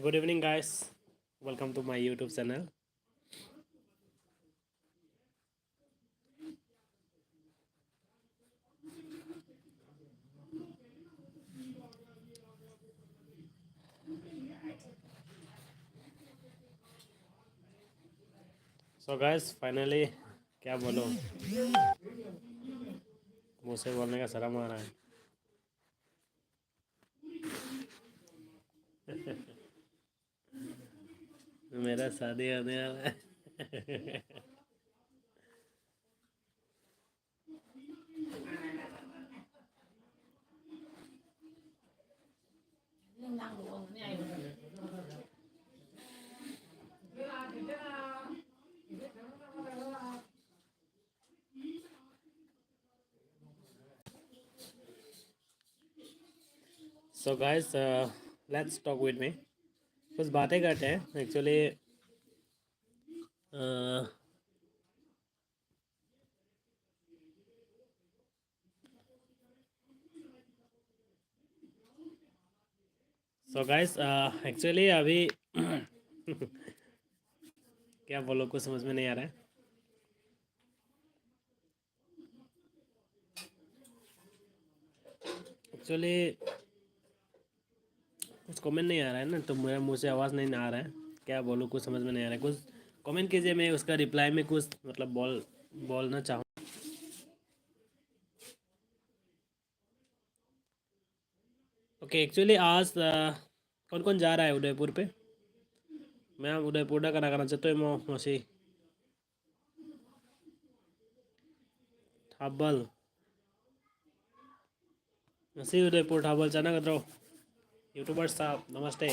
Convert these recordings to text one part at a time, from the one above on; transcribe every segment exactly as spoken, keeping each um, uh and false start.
Good evening, guys. Welcome to my YouTube channel. So guys, finally, क्या बोलूं, मुंह से बोलने का शर्म आ रहा है। मेरा शादी होने वाला है। So guys, uh, let's talk with me. कुछ बातें करते हैं एक्चुअली। So guys, एक्चुअली अभी क्या बोलो, कुछ समझ में नहीं आ रहा है। एक्चुअली कुछ कमेंट नहीं आ रहा है ना, तो मेरा मुंह से आवाज़ नहीं आ रहा है। क्या बोलूँ, कुछ समझ में नहीं आ रहा है। कुछ कमेंट कीजिए, मैं उसका रिप्लाई में कुछ मतलब बोल बोलना चाहूँ। ओके, एक्चुअली आज कौन कौन जा रहा है उदयपुर पे? मैं उदयपुर दा कना कना चतोय मो मसी। ꯊꯥꯕꯜ, ꯉꯁꯤ ꯎꯗꯥꯏꯄꯨꯔ ꯊꯥꯕꯜ ꯆꯠꯅꯒꯗ꯭ꯔꯣ? ꯌꯨꯇꯨꯕꯔ ꯁꯥꯕ, ꯅꯃꯁꯇꯦ꯫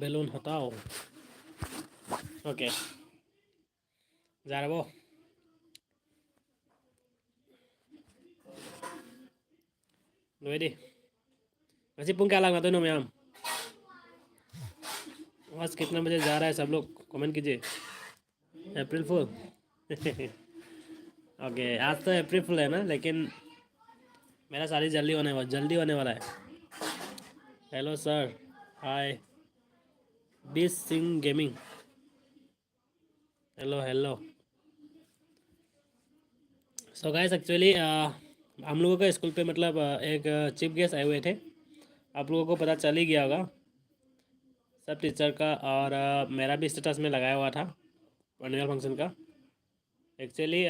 ꯕꯦꯂꯨꯟ ꯍꯇꯥꯎ꯫ ꯑꯣꯀꯦ꯫ ꯌꯥꯔꯕꯣ? ꯂꯣꯏꯔꯦ꯫ ꯉꯁꯤ ꯄꯨꯡ ꯀꯌꯥ ꯂꯥꯛꯅꯗꯣꯏꯅꯣ ꯃꯌꯥꯝ? आज कितना बजे जा रहा है, सब लोग कमेंट कीजिए। अप्रैल फूल। ओके, आज तो अप्रैल फूल है ना, लेकिन मेरा शादी जल्दी होने वाला, जल्दी होने वाला है। हेलो सर, हाय। बीस Singh gaming, hello hello. So guys, actually हम लोगों के स्कूल पे, मतलब, अ, एक चीफ गेस्ट आए हुए थे। आप लोगों को पता चल ही गया होगा सब टीचर का, और अ, मेरा भी स्टेटस में लगाया हुआ था एनुअल फंक्शन का। एक्चुअली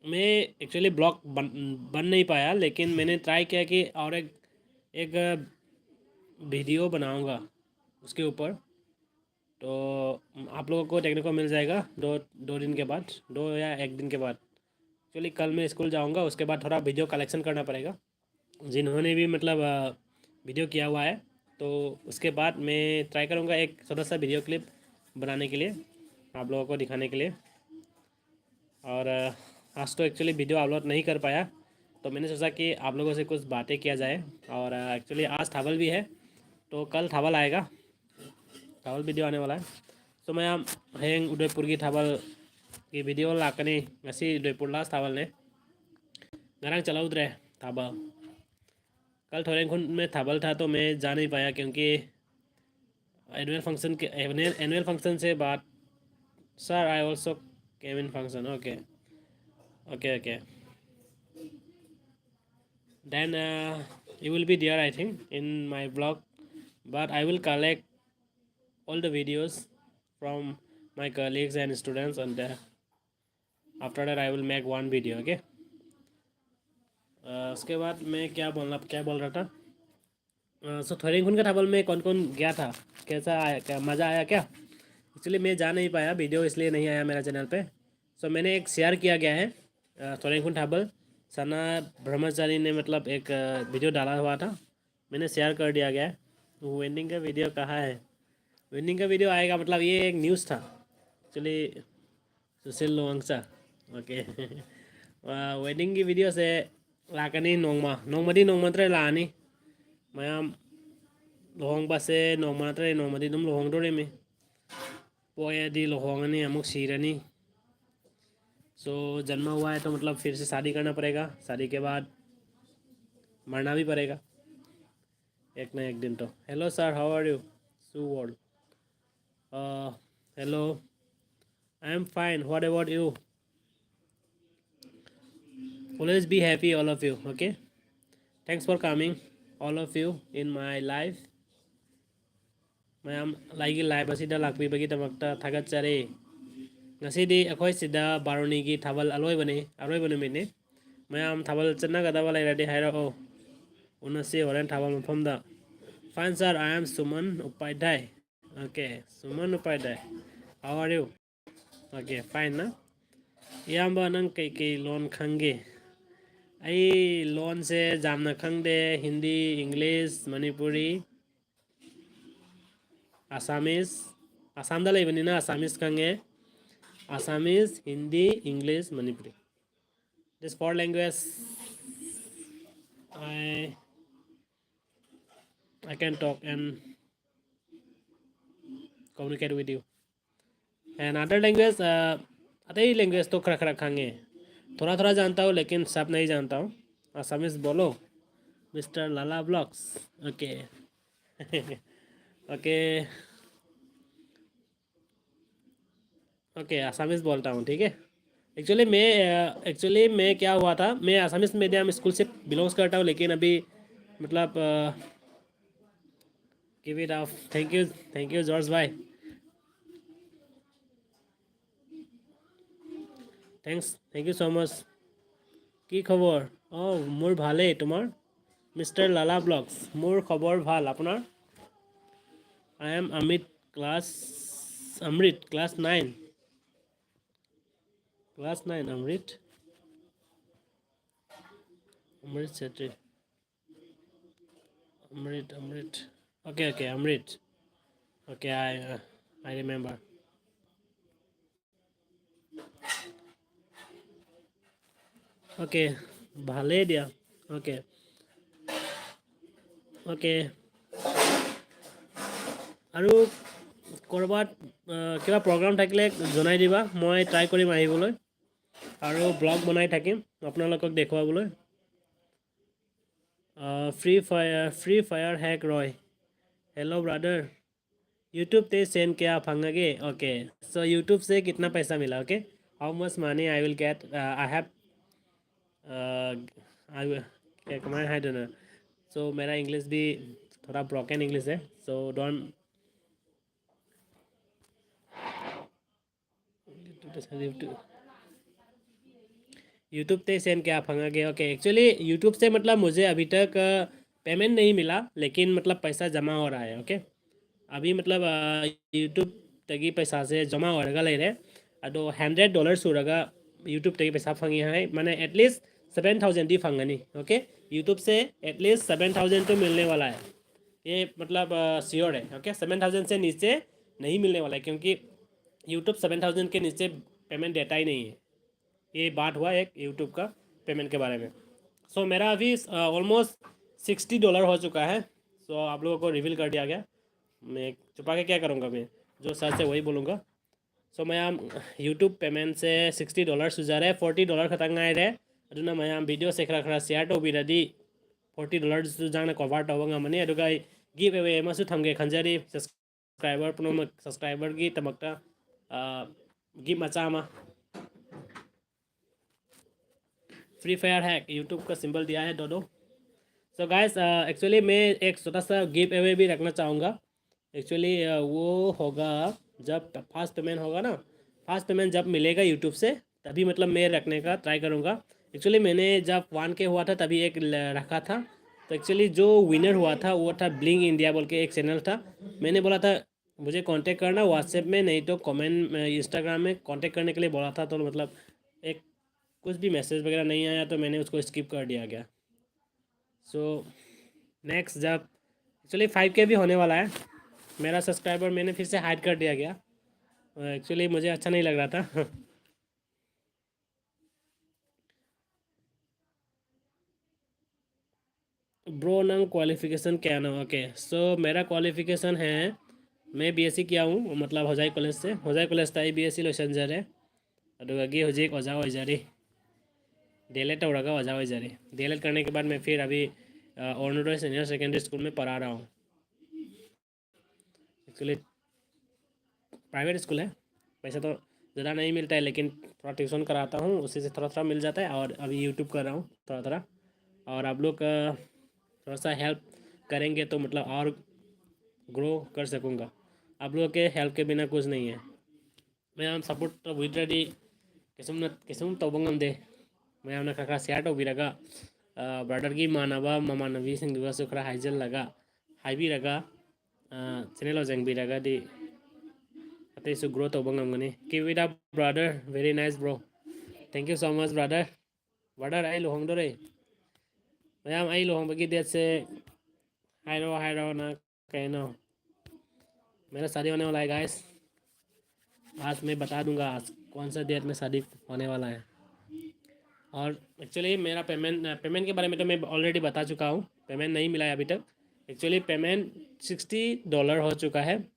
मैं एक्चुअली ब्लॉग बन बन नहीं पाया, लेकिन मैंने ट्राई किया कि और एक एक वीडियो बनाऊंगा उसके ऊपर। तो आप लोगों को देखने को मिल जाएगा दो दो दिन के बाद, दो या एक दिन के बाद। एक्चुअली कल मैं स्कूल जाऊंगा, उसके बाद थोड़ा वीडियो कलेक्शन करना पड़ेगा। जिन्होंने भी, मतलब, वीडियो किया हुआ है, तो उसके बाद मैं ट्राई करूँगा एक छोटा सा वीडियो क्लिप बनाने के लिए, आप लोगों को दिखाने के लिए। और अ, आज तो एक्चुअली वीडियो अपलोड नहीं कर पाया, तो मैंने सोचा कि आप लोगों से कुछ बातें किया जाए। और एक्चुअली आज थावल भी है, तो कल थावल आएगा, थावल वीडियो आने वाला है। तो मैं हम हैंग उदयपुर की थावल की वीडियो लाकनी ऐसी उदयपुर लास्ट थावल ने नरंग चलाउद रहे थावल। कल थोरेंखुन में थावल था, तो मैं जा नहीं पाया, क्योंकि एनुअल फंक्शन के एनुअल एनुअल फंक्शन से बात। Sir, I also came in function. Okay, okay, okay. Then uh, you will be there, I think, in my vlog, but I will collect all the videos from my colleagues and students, and uh, after that I will make one video. Okay. Uh, उसके बाद मैं क्या बोलना क्या बोल रहा था? सो थोरेंखुन का थावल में कौन कौन गया था? कैसा आया, क्या मज़ा आया क्या? एक्चुअली मैं जा नहीं पाया, वीडियो इसलिए नहीं आया मेरा चैनल पे। सो मैंने एक शेयर किया गया है थोरेंखुन थावल। सना ब्रह्मचारी ने, मतलब, एक वीडियो डाला हुआ था, मैंने शेयर कर दिया गया है। वेंडिंग का वीडियो कहाँ है? वेंडिंग का वीडियो आएगा, मतलब, ये एक न्यूज़ था एक्चुअली। सुशील लोवांगचा। ओके। वेंडिंग की वीडियो से लाकनी नोंगमा नोंगमदी नोंगमंत्रे लानी। मैं ꯂꯨꯍꯣꯡꯕꯁꯦ ꯅꯣꯡꯃ ꯅꯠꯇ꯭ꯔꯒ ꯅꯣꯡꯃꯗꯤ ꯑꯗꯨꯝ ꯂꯨꯍꯣꯡꯗꯣꯔꯤꯃꯤ꯫ ꯄꯣꯛꯑꯗꯤ ꯂꯨꯍꯣꯡꯉꯅꯤ, ꯑꯃꯨꯛ ꯁꯤꯔꯅꯤ꯫ So जन्मा हुआ है तो मतलब फिर से शादी करना पड़ेगा, शादी के बाद मरना भी पड़ेगा एक ना एक दिन तो। Hello sir, how are you? Sue Wall. Uh, hello. I am fine. What about you? Always be happy, all of you. Okay. Thanks for coming, all of you, in my life. ꯃꯌꯥꯝ ꯑꯩꯒꯤ live ꯑꯁꯤꯗ ꯂꯥꯛꯄꯤꯕꯒꯤꯗꯃꯛꯇ ꯊꯥꯒꯠꯆꯔꯤ꯫ ꯉꯁꯤꯗꯤ ꯑꯩꯈꯣꯏ ꯁꯤꯗ ꯕꯥꯔꯨꯅꯤꯒꯤ ꯊꯥꯕꯜ ꯑꯂꯣꯏꯕꯅꯤ, ꯑꯔꯣꯏꯕ ꯅꯨꯃꯤꯠꯅꯤ꯫ ꯃꯌꯥꯝ ꯊꯥꯕꯜ ꯆꯠꯅꯒꯗꯕ ꯂꯩꯔꯗꯤ ꯍꯥꯏꯔꯛꯑꯣ, ꯎꯅꯁꯤ ꯍꯣꯔꯦꯟ ꯊꯥꯕꯜ ꯃꯐꯝꯗ꯫ Fine sir, I am Suman Upadhyay. Okay, Suman Upadhyay, how are you? Okay, fine ꯅ? ꯏꯌꯥꯝꯕ, ꯅꯪ ꯀꯩꯀꯩ ꯂꯣꯟ ꯈꯪꯒꯦ? ꯑꯩ ꯂꯣꯟꯁꯦ ꯌꯥꯝꯅ ꯈꯪꯗꯦ꯫ ꯍꯤꯟꯗꯤ, ꯏꯪꯂꯤꯁ, ꯃꯅꯤꯄꯨꯔꯤ, ꯑꯁꯥꯃꯤꯁ, ꯑꯁꯥꯝꯗ ꯂꯩꯕꯅꯤꯅ ꯑꯁꯥꯃꯤꯁ ꯈꯪꯉꯦ꯫ Assamese, Hindi, English, Manipuri, this four language I I can talk and communicate with you. And other language, uh, अतई language तो खरा खरा खांगे। थोड़ा थोड़ा जानता हूँ लेकिन सब नहीं जानता हूँ। Assamese बोलो, Mister Lala Vlogs. Okay. Okay. Okay, Assamese बोलता हूँ, ठीक है। एक्चुअली मैं एक्चुअली मैं क्या हुआ था, मैं असामिस मीडियम स्कूल से बिलोंग्स करता हूँ, लेकिन अभी मतलब give it up। Thank you, thank you George भाई। Thanks, thank you so much। কি খবৰ? অ, মোৰ ভালেই। তোমাৰ? Mister Lala Vlogs, মোৰ খবৰ ভাল। আপোনাৰ? I am Amit, class Amrit, class nine। Class nine, Amrit। Amrit Chetri। Amrit, Amrit। Okay, okay, Amrit। Okay, I, uh, I remember। Okay, ভালেই দিয়া। Okay। Okay। আৰু ক'ৰবাত আহ, কিবা প্ৰগ্ৰাম থাকিলে জনাই দিবা, মই ট্ৰাই কৰিম আহিবলৈ আৰু ব্লগ বনাই থাকিম আপোনালোকক দেখুৱাবলৈ। Free fire free fire hack Roy. Hello brother, YouTube ते सेंड क्या फंगगे? ओके, सो YouTube से कितना पैसा मिला? Okay, how much money I will get? I have, I क्या कमाया है ना। सो मेरा इंग्लिश भी थोड़ा ब्रोकन इंग्लिश है, सो डोंट। YouTube ते सेंड क्या फंगगे? ओके, एक्चुअली YouTube से मतलब मुझे अभी तक पेमेंट नहीं मिला, लेकिन मतलब पैसा जमा हो रहा है। ओके, अभी मतलब YouTube तक ही पैसा से जमा हो रहा है। अदो हंड्रेड डॉलर सूरगा YouTube तक ही पैसा फंगी है, मैंने एटलीस्ट सेवन थाउजेंड ही फंगनी। ओके, YouTube से एटलीस्ट सेवन थाउजेंड तो मिलने वाला है, ये मतलब श्योर है। ओके, सेवन थाउजेंड से नीचे नहीं मिलने वाला है, क्योंकि YouTube सेवन थाउजेंड के नीचे पेमेंट देता ही नहीं है। ये बात हुआ एक YouTube का पेमेंट के बारे में। सो so, मेरा अभी ऑलमोस्ट सिक्सटी डॉलर हो चुका है। सो so, आप लोगों को रिवील कर दिया गया। मैं छुपा के क्या करूँगा, मैं जो सच है वही बोलूँगा। सो so, मैं YouTube पेमेंट से सिक्सटी डॉलर सुजा रहे, फोर्टी डॉलर खतंग आए रहे। ꯑꯗꯨꯅ ꯃꯌꯥꯝ ꯚꯤꯗꯤꯑꯣꯁꯦ ꯈꯔ ꯈꯔ ꯁꯤꯌꯥꯔ ꯇꯧꯕꯤꯔꯗꯤ ꯐꯣꯔꯇꯤ ꯗꯣꯂꯔꯗꯨꯁꯨ ꯆꯥꯡꯅ ꯀꯣꯚꯔ ꯇꯧꯕ ꯉꯝꯃꯅꯤ꯫ ꯑꯗꯨꯒ ꯑꯩ ꯒꯤꯐ ꯑꯦꯋꯦ ꯑꯃꯁꯨ ꯊꯝꯒꯦ ꯈꯟꯖꯔꯤ꯫ ꯁꯕꯁꯀ꯭ꯔꯥꯏꯕꯔ ꯄꯨꯝꯅꯃꯛ, ꯁꯕꯁꯀ꯭ꯔꯥꯏꯕꯔꯒꯤꯗꯃꯛꯇ ꯒꯤꯐ ꯃꯆꯥ ꯑꯃ꯫ फ्री फायर हैक, YouTube का सिंबल दिया है दोनों। सो गाइस, एक्चुअली मैं एक छोटा सा गिव अवे भी रखना चाहूँगा। एक्चुअली वो होगा जब फर्स्ट पेमेंट होगा ना, फर्स्ट पेमेंट जब मिलेगा यूट्यूब से, तभी मतलब मैं रखने का ट्राई करूँगा। एक्चुअली मैंने जब वन के हुआ था तभी एक ल- रखा था। तो एक्चुअली जो विनर हुआ था वो था ब्लिंग इंडिया बोल के एक चैनल था। मैंने बोला था मुझे कांटेक्ट करना व्हाट्सएप में, नहीं तो कमेंट, इंस्टाग्राम में कांटेक्ट करने के लिए बोला था। तो मतलब एक कुछ भी मैसेज वगैरह नहीं आया तो मैंने उसको स्किप कर दिया गया। सो नेक्स्ट जब एक्चुअली फाइव के भी होने वाला है, मेरा सब्सक्राइबर मैंने फिर से हाइड कर दिया गया। एक्चुअली मुझे अच्छा नहीं लग रहा था। ब्रो, नंग क्वालिफिकेशन क्या ना? ओके, सो मेरा क्वालिफिकेशन है मैं बीएससी किया हूँ, मतलब होजाई कॉलेज से। होजाई कॉलेजꯇ ꯑꯩ ꯕꯤ ꯑꯦꯁ ꯁꯤ ꯂꯣꯏꯁꯤꯟꯖꯔꯦ꯫ ꯑꯗꯨꯗꯒꯤ ꯍꯧꯖꯤꯛ ꯑꯣꯖꯥ ꯑꯣꯏꯖꯔꯤ꯫ ꯗꯤ ꯑꯦꯜ ꯑꯦꯗ ꯇꯧꯔꯒ ꯑꯣꯖꯥ ꯑꯣꯏꯖꯔꯤ। डी एल एड करने के बाद मैं फिर अभी, अ, अरुणोदय सीनियर सेकेंडरी स्कूल में पढ़ा रहा हूँ। एक्चुअली प्राइवेट स्कूल है, पैसा तो ज़्यादा नहीं मिलता है, लेकिन थोड़ा ट्यूशन कराता हूँ, उसी से थोड़ा थोड़ा मिल जाता है। और अभी यूट्यूब कर रहा हूँ थोड़ा थोड़ा। और आप लोग, अ, थोड़ा सा हेल्प करेंगे तो मतलब और ग्रो कर सकूँगा। आप लोगों के हेल्प के बिना कुछ नहीं है। ꯃꯌꯥꯝ ꯁꯞꯄꯣꯔꯠ ꯇꯧꯕꯤꯗ꯭ꯔꯗꯤ ꯀꯩꯁꯨꯝꯅ ꯀꯩꯁꯨꯝ ꯇꯧꯕ ꯉꯝꯗꯦ꯫ ꯃꯌꯥꯝꯅ ꯈꯔ ꯈꯔ ꯁꯤꯌꯥꯔ ꯇꯧꯕꯤꯔꯒ, ꯑ, ꯕ꯭ꯔꯗꯔꯒꯤ ꯏꯃꯥꯟꯅꯕ ꯃꯃꯥꯟꯅꯕꯤꯁꯤꯡꯗꯨꯒꯁꯨ ꯈꯔ ꯍꯥꯏꯖꯤꯜꯂꯒ, ꯍꯥꯏꯕꯤꯔꯒ, ꯑ, ꯆꯦꯅꯦꯜ ꯌꯦꯡꯕꯤꯔꯒꯗꯤ ꯑꯇꯩꯁꯨ ꯒ꯭ꯔꯣ ꯇꯧꯕ ꯉꯝꯒꯅꯤ꯫ Keep it up, brother. Very nice, bro. Thank you so much, brother. Brother, ꯑꯩ ꯂꯨꯍꯣꯡꯗꯣꯔꯦ꯫ ꯃꯌꯥꯝ, ꯑꯩ ꯂꯨꯍꯣꯡꯕꯒꯤ ꯗꯦꯠꯁꯦ ꯍꯥꯏꯔꯣ, ꯍꯥꯏꯔꯣ ꯅꯪ꯫ ꯀꯩꯅꯣ? मेरा शादी होने वाला है, गाइस। आज मैं बता दूंगा आज कौन सा डेट में शादी होने वाला है। और एक्चुअली मेरा पेमेंट, पेमेंट के बारे में तो मैं ऑलरेडी बता चुका हूँ, पेमेंट नहीं मिला है अभी तक। एक्चुअली पेमेंट सिक्सटी डॉलर हो चुका है।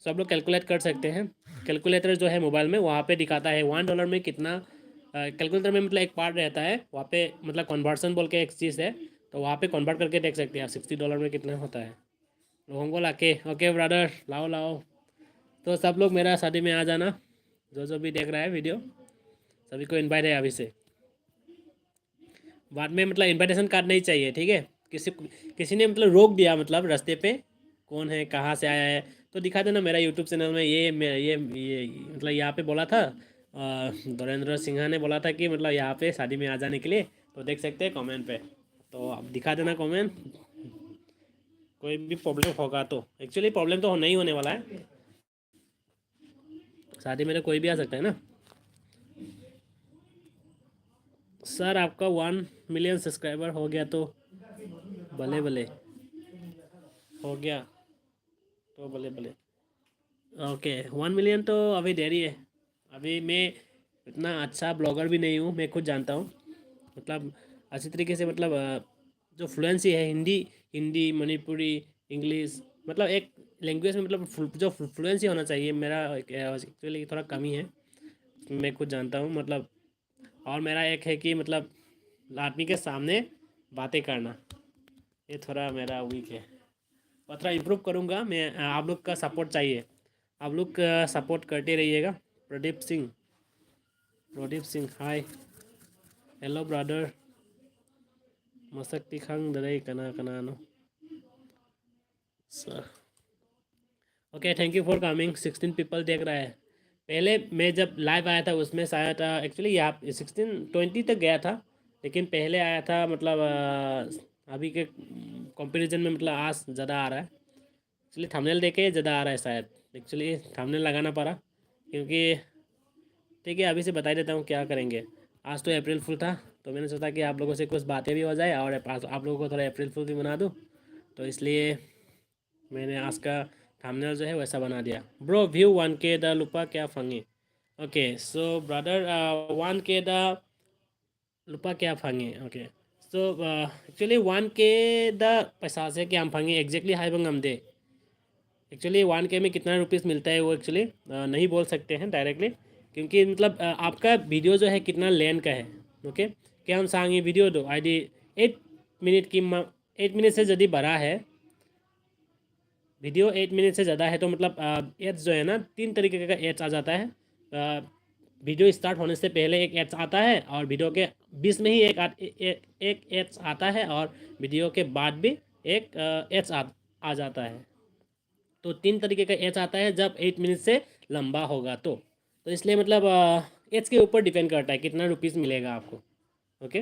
सब लोग कैलकुलेट कर सकते हैं। कैलकुलेटर जो है मोबाइल में, वहाँ पे दिखाता है वन डॉलर में कितना। कैलकुलेटर में मतलब एक पार्ट रहता है, वहाँ पे मतलब कन्वर्जन बोल के एक चीज़ है, तो वहाँ पे कन्वर्ट करके देख सकते हैं आप सिक्सटी डॉलर में कितना होता है। लोगों को लाके, ओके ब्रदर, लाओ लाओ। तो सब लोग मेरा शादी में आ जाना, जो जो भी देख रहा है वीडियो, सभी को इनवाइट है अभी से। बाद में मतलब इनविटेशन कार्ड नहीं चाहिए, ठीक है? किसी किसी ने मतलब रोक दिया मतलब रास्ते पे, कौन है, कहाँ से आया है, तो दिखा देना मेरा यूट्यूब चैनल में। ये मैं ये ये मतलब यहाँ पे बोला था, अ, धीरेंद्र सिंह ने बोला था कि मतलब यहाँ पे शादी में आ जाने के लिए, तो देख सकते हैं कमेंट पे। तो आप दिखा देना कमेंट, कोई भी प्रॉब्लम होगा तो। एक्चुअली प्रॉब्लम तो नहीं होने वाला है, शादी में तो कोई भी आ सकता है ना। सर, आपका वन मिलियन सब्सक्राइबर हो गया तो भले भले, हो गया तो भले भले। ओके, वन मिलियन तो अभी देरी है। अभी मैं इतना अच्छा ब्लॉगर भी नहीं हूँ, मैं खुद जानता हूँ। मतलब अच्छी तरीके से मतलब, अ, जो फ्लुएंसी है हिंदी, हिंदी, मणिपुरी, इंग्लिश, मतलब एक लैंग्वेज में मतलब फ्लु-, जो फ्लुएंसी होना चाहिए, मेरा एक्चुअली थोड़ा कमी है, मैं खुद जानता हूँ। मतलब और मेरा एक है कि मतलब आदमी के सामने बातें करना, ये थोड़ा मेरा वीक है। और थोड़ा इम्प्रूव करूँगा मैं। आप लोग का सपोर्ट चाहिए, आप लोग सपोर्ट करते रहिएगा। प्रदीप सिंह, प्रदीप सिंह, हाय, हेलो ब्रदर। ꯃꯁꯛꯇꯤ ꯈꯪꯗꯔꯦ ꯀꯅꯥ ꯀꯅꯥꯅꯣ꯫ So, okay, thank you for coming। Sixteen people देख रहा है। पहले मैं जब लाइव आया था उसमें शायद, एक्चुअली यहाँ सिक्सटीन ट्वेंटी तक गया था, लेकिन पहले आया था मतलब अ, अभी के कंपैरिजन में मतलब आज ज़्यादा आ रहा है। एक्चुअली थंबनेल देखे ज़्यादा आ रहा है शायद। एक्चुअली थंबनेल लगाना पड़ा क्योंकि ठीक है, अभी से बता ही देता हूँ क्या करेंगे। आज तो अप्रैल फूल था, तो मैंने सोचा कि आप लोगों से कुछ बातें भी हो जाए और आप, आप लोगों को थोड़ा अप्रैल फूल भी बना दूँ। तो इसलिए मैंने आज का थंबनेल जो है वैसा बना दिया। Bro, view one K ꯗ ꯂꯨꯄꯥ ꯀꯌꯥ ꯐꯪꯉꯤ? Okay, so brother, uh, one K ꯗ ꯂꯨꯄꯥ ꯀꯌꯥ ꯐꯪꯉꯤ? Okay, so, uh, actually one K ꯗ ꯄꯩꯁꯥꯁꯦ ꯀꯌꯥꯝ ꯐꯪꯉꯤ exactly ꯍꯥꯏꯕ ꯉꯝꯗꯦ꯫ Actually one K में कितना रुपीस मिलता है वो एक्चुअली नहीं बोल सकते हैं डायरेक्टली, क्योंकि मतलब अ, आपका वीडियो जो है कितना लेंथ का है। ओके, ꯀꯌꯥꯝ ꯁꯥꯡꯉꯤ ꯚꯤꯗꯤꯑꯣꯗꯣ, ꯍꯥꯏꯗꯤ ꯑꯩꯠ ꯃꯤꯅꯤꯠꯀꯤ, ꯑꯩꯠ ꯃꯤꯅꯤꯠꯁꯦ ꯌꯗꯤ ꯕꯔꯥ ꯍꯦ, वीडियो एट मिनट से ज़्यादा है तो मतलब एड्स जो है ना, तीन तरीके का एड्स आ जाता है। वीडियो स्टार्ट होने से पहले एक एड्स आता है और वीडियो के बीच में ही एक आ, ए, एक एड्स आता है और वीडियो के बाद भी एक एड्स आ, आ जाता है। तो तीन तरीके का एड्स आता है जब एट मिनट से लंबा होगा तो। तो इसलिए मतलब एड्स के ऊपर डिपेंड करता है कितना रुपीस मिलेगा आपको। ओके,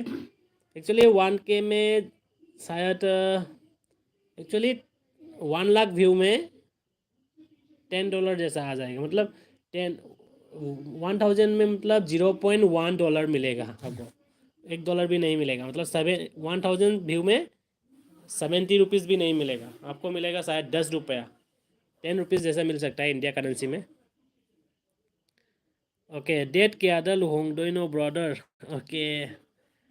एक्चुअली वन के में शायद, एक्चुअली वन लाख व्यू में टेन डॉलर जैसा आ जाएगा। मतलब टेन, वन थाउजेंड में मतलब ज़ीरो पॉइंट वन डॉलर मिलेगा आपको, एक डॉलर भी नहीं मिलेगा। मतलब सेवन, वन थाउजेंड व्यू में सेवेंटी रुपीस भी नहीं मिलेगा आपको, मिलेगा शायद दस रुपया, टेन रुपीस जैसा मिल सकता है इंडिया करेंसी में। Okay, date ꯀꯌꯥꯗ ꯂꯨꯍꯣꯡꯗꯣꯏꯅꯣ brother? Okay,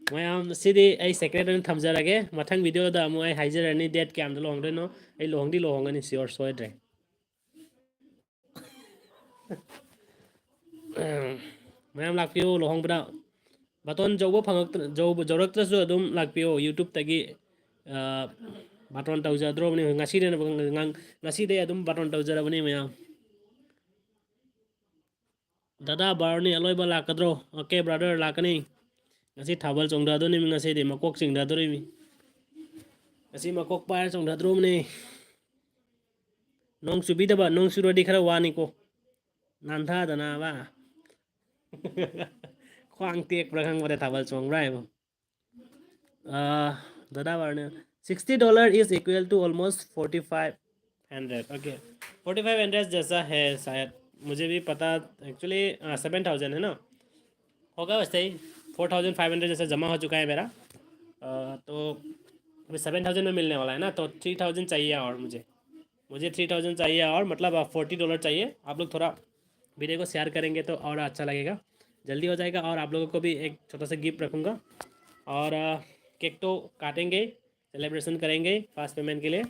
ꯃꯌꯥꯝ, ꯁꯤꯗꯤ ꯑꯩ secret ꯑꯣꯏꯅ ꯊꯝꯖꯔꯒꯦ꯫ ꯃꯊꯪ video ꯗ ꯑꯃꯨꯛ ꯑꯩ ꯍꯥꯏꯖꯔꯅꯤ date ꯀꯌꯥꯝꯗ ꯂꯨꯍꯣꯡꯗꯣꯏꯅꯣ꯫ ꯑꯩ ꯂꯨꯍꯣꯡꯗꯤ ꯂꯨꯍꯣꯡꯒꯅꯤ, sure, ꯁꯣꯏꯗ꯭ꯔꯦ꯫ ꯃꯌꯥꯝ ꯂꯥꯛꯄꯤꯌꯨ ꯂꯨꯍꯣꯡꯕꯗ꯫ ꯕꯥꯇꯣꯟ ꯌꯧꯕ ꯐꯪꯉꯛꯇ꯭ꯔ-, ꯌꯧꯕ-, ꯌꯧꯔꯛꯇ꯭ꯔꯁꯨ ꯑꯗꯨꯝ ꯂꯥꯛꯄꯤꯌꯨ꯫ YouTube ꯇꯒꯤ, ꯑ, ꯕꯥꯇꯣꯟ ꯇꯧꯖꯗ꯭ꯔꯣꯕꯅꯤ꯫ ꯉꯁꯤꯗꯩꯅ, ꯉꯁꯤꯗꯩ ꯑꯗꯨꯝ ꯕꯥꯇꯣꯟ ꯇꯧꯖꯔꯕꯅꯤ ꯃꯌꯥꯝ꯫ ꯗꯥꯗꯥ ꯕꯥꯔꯨꯅꯤ ꯑꯂꯣꯏꯕ ꯂꯥꯛꯀꯗ꯭ꯔꯣ? Okay brother, ꯂꯥꯛꯀꯅꯤ꯫ ꯉꯁꯤ ꯊꯥꯕꯜ ꯆꯣꯡꯊꯗꯣꯔꯤꯃꯤ, ꯉꯁꯤꯗꯤ ꯃꯀꯣꯛ ꯆꯤꯡꯊꯗꯣꯔꯤꯃꯤ꯫ ꯉꯁꯤ ꯃꯀꯣꯛ ꯄꯥꯏꯔ ꯆꯣꯡꯊꯗꯣꯔꯤꯕꯅꯤ꯫ ꯅꯣꯡ ꯆꯨꯕꯤꯗꯕ, ꯅꯣꯡ ꯆꯨꯔꯗꯤ ꯈꯔ ꯋꯥꯅꯤꯀꯣ꯫ ꯅꯥꯟꯊꯗꯅꯕ꯫ ꯈ꯭ꯋꯥꯡ ꯇꯦꯛꯄ꯭ꯔꯥ ꯈꯪꯕꯗ ꯊꯥꯕꯜ ꯆꯣꯡꯕ꯭ꯔꯥ ꯍꯥꯏꯕ꯫ ꯑ, ꯗꯥꯗꯥ ꯕꯥꯔꯨꯅꯤ, sixty dollar is equal to almost forty five hundred। Okay, forty five hundred जैसा है शायद, मुझे भी पता। Actually, हाँ, seven thousand है ना, होगा वैसे ही। Four thousand five hundred जैसा जमा हो चुका है मेरा। अ, तो अभी seven thousand में मिलने वाला है ना, तो three thousand चाहिए और मुझे, मुझे three thousand चाहिए और, मतलब, forty dollar चाहिए। आप लोग थोड़ा video को share करेंगे तो और अच्छा लगेगा, जल्दी हो जाएगा। और आप लोगों को भी एक छोटा सा gift रखूँगा। और, अ, cake तो काटेंगे, celebration करेंगे fast payment के लिए।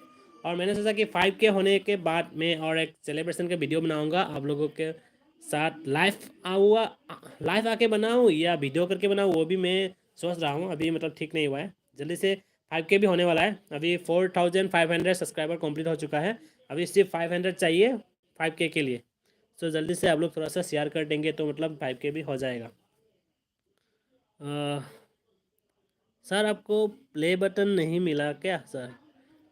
और मैंने सोचा कि five K होने के बाद मैं और एक celebration का video बनाऊँगा आप लोगों के साथ। Live आऊँगा, live आके बनाऊँ या video करके बनाऊँ, वो भी मैं सोच रहा हूँ, अभी, मतलब, ठीक नहीं हुआ है। जल्दी से five K भी होने वाला है। अभी four thousand five hundred subscriber complete हो चुका है, अभी सिर्फ five hundred चाहिए five K के लिए। So जल्दी से आप लोग थोड़ा सा share कर देंगे तो, मतलब, five K भी हो जाएगा। अ, सर, आपको play button नहीं मिला क्या सर?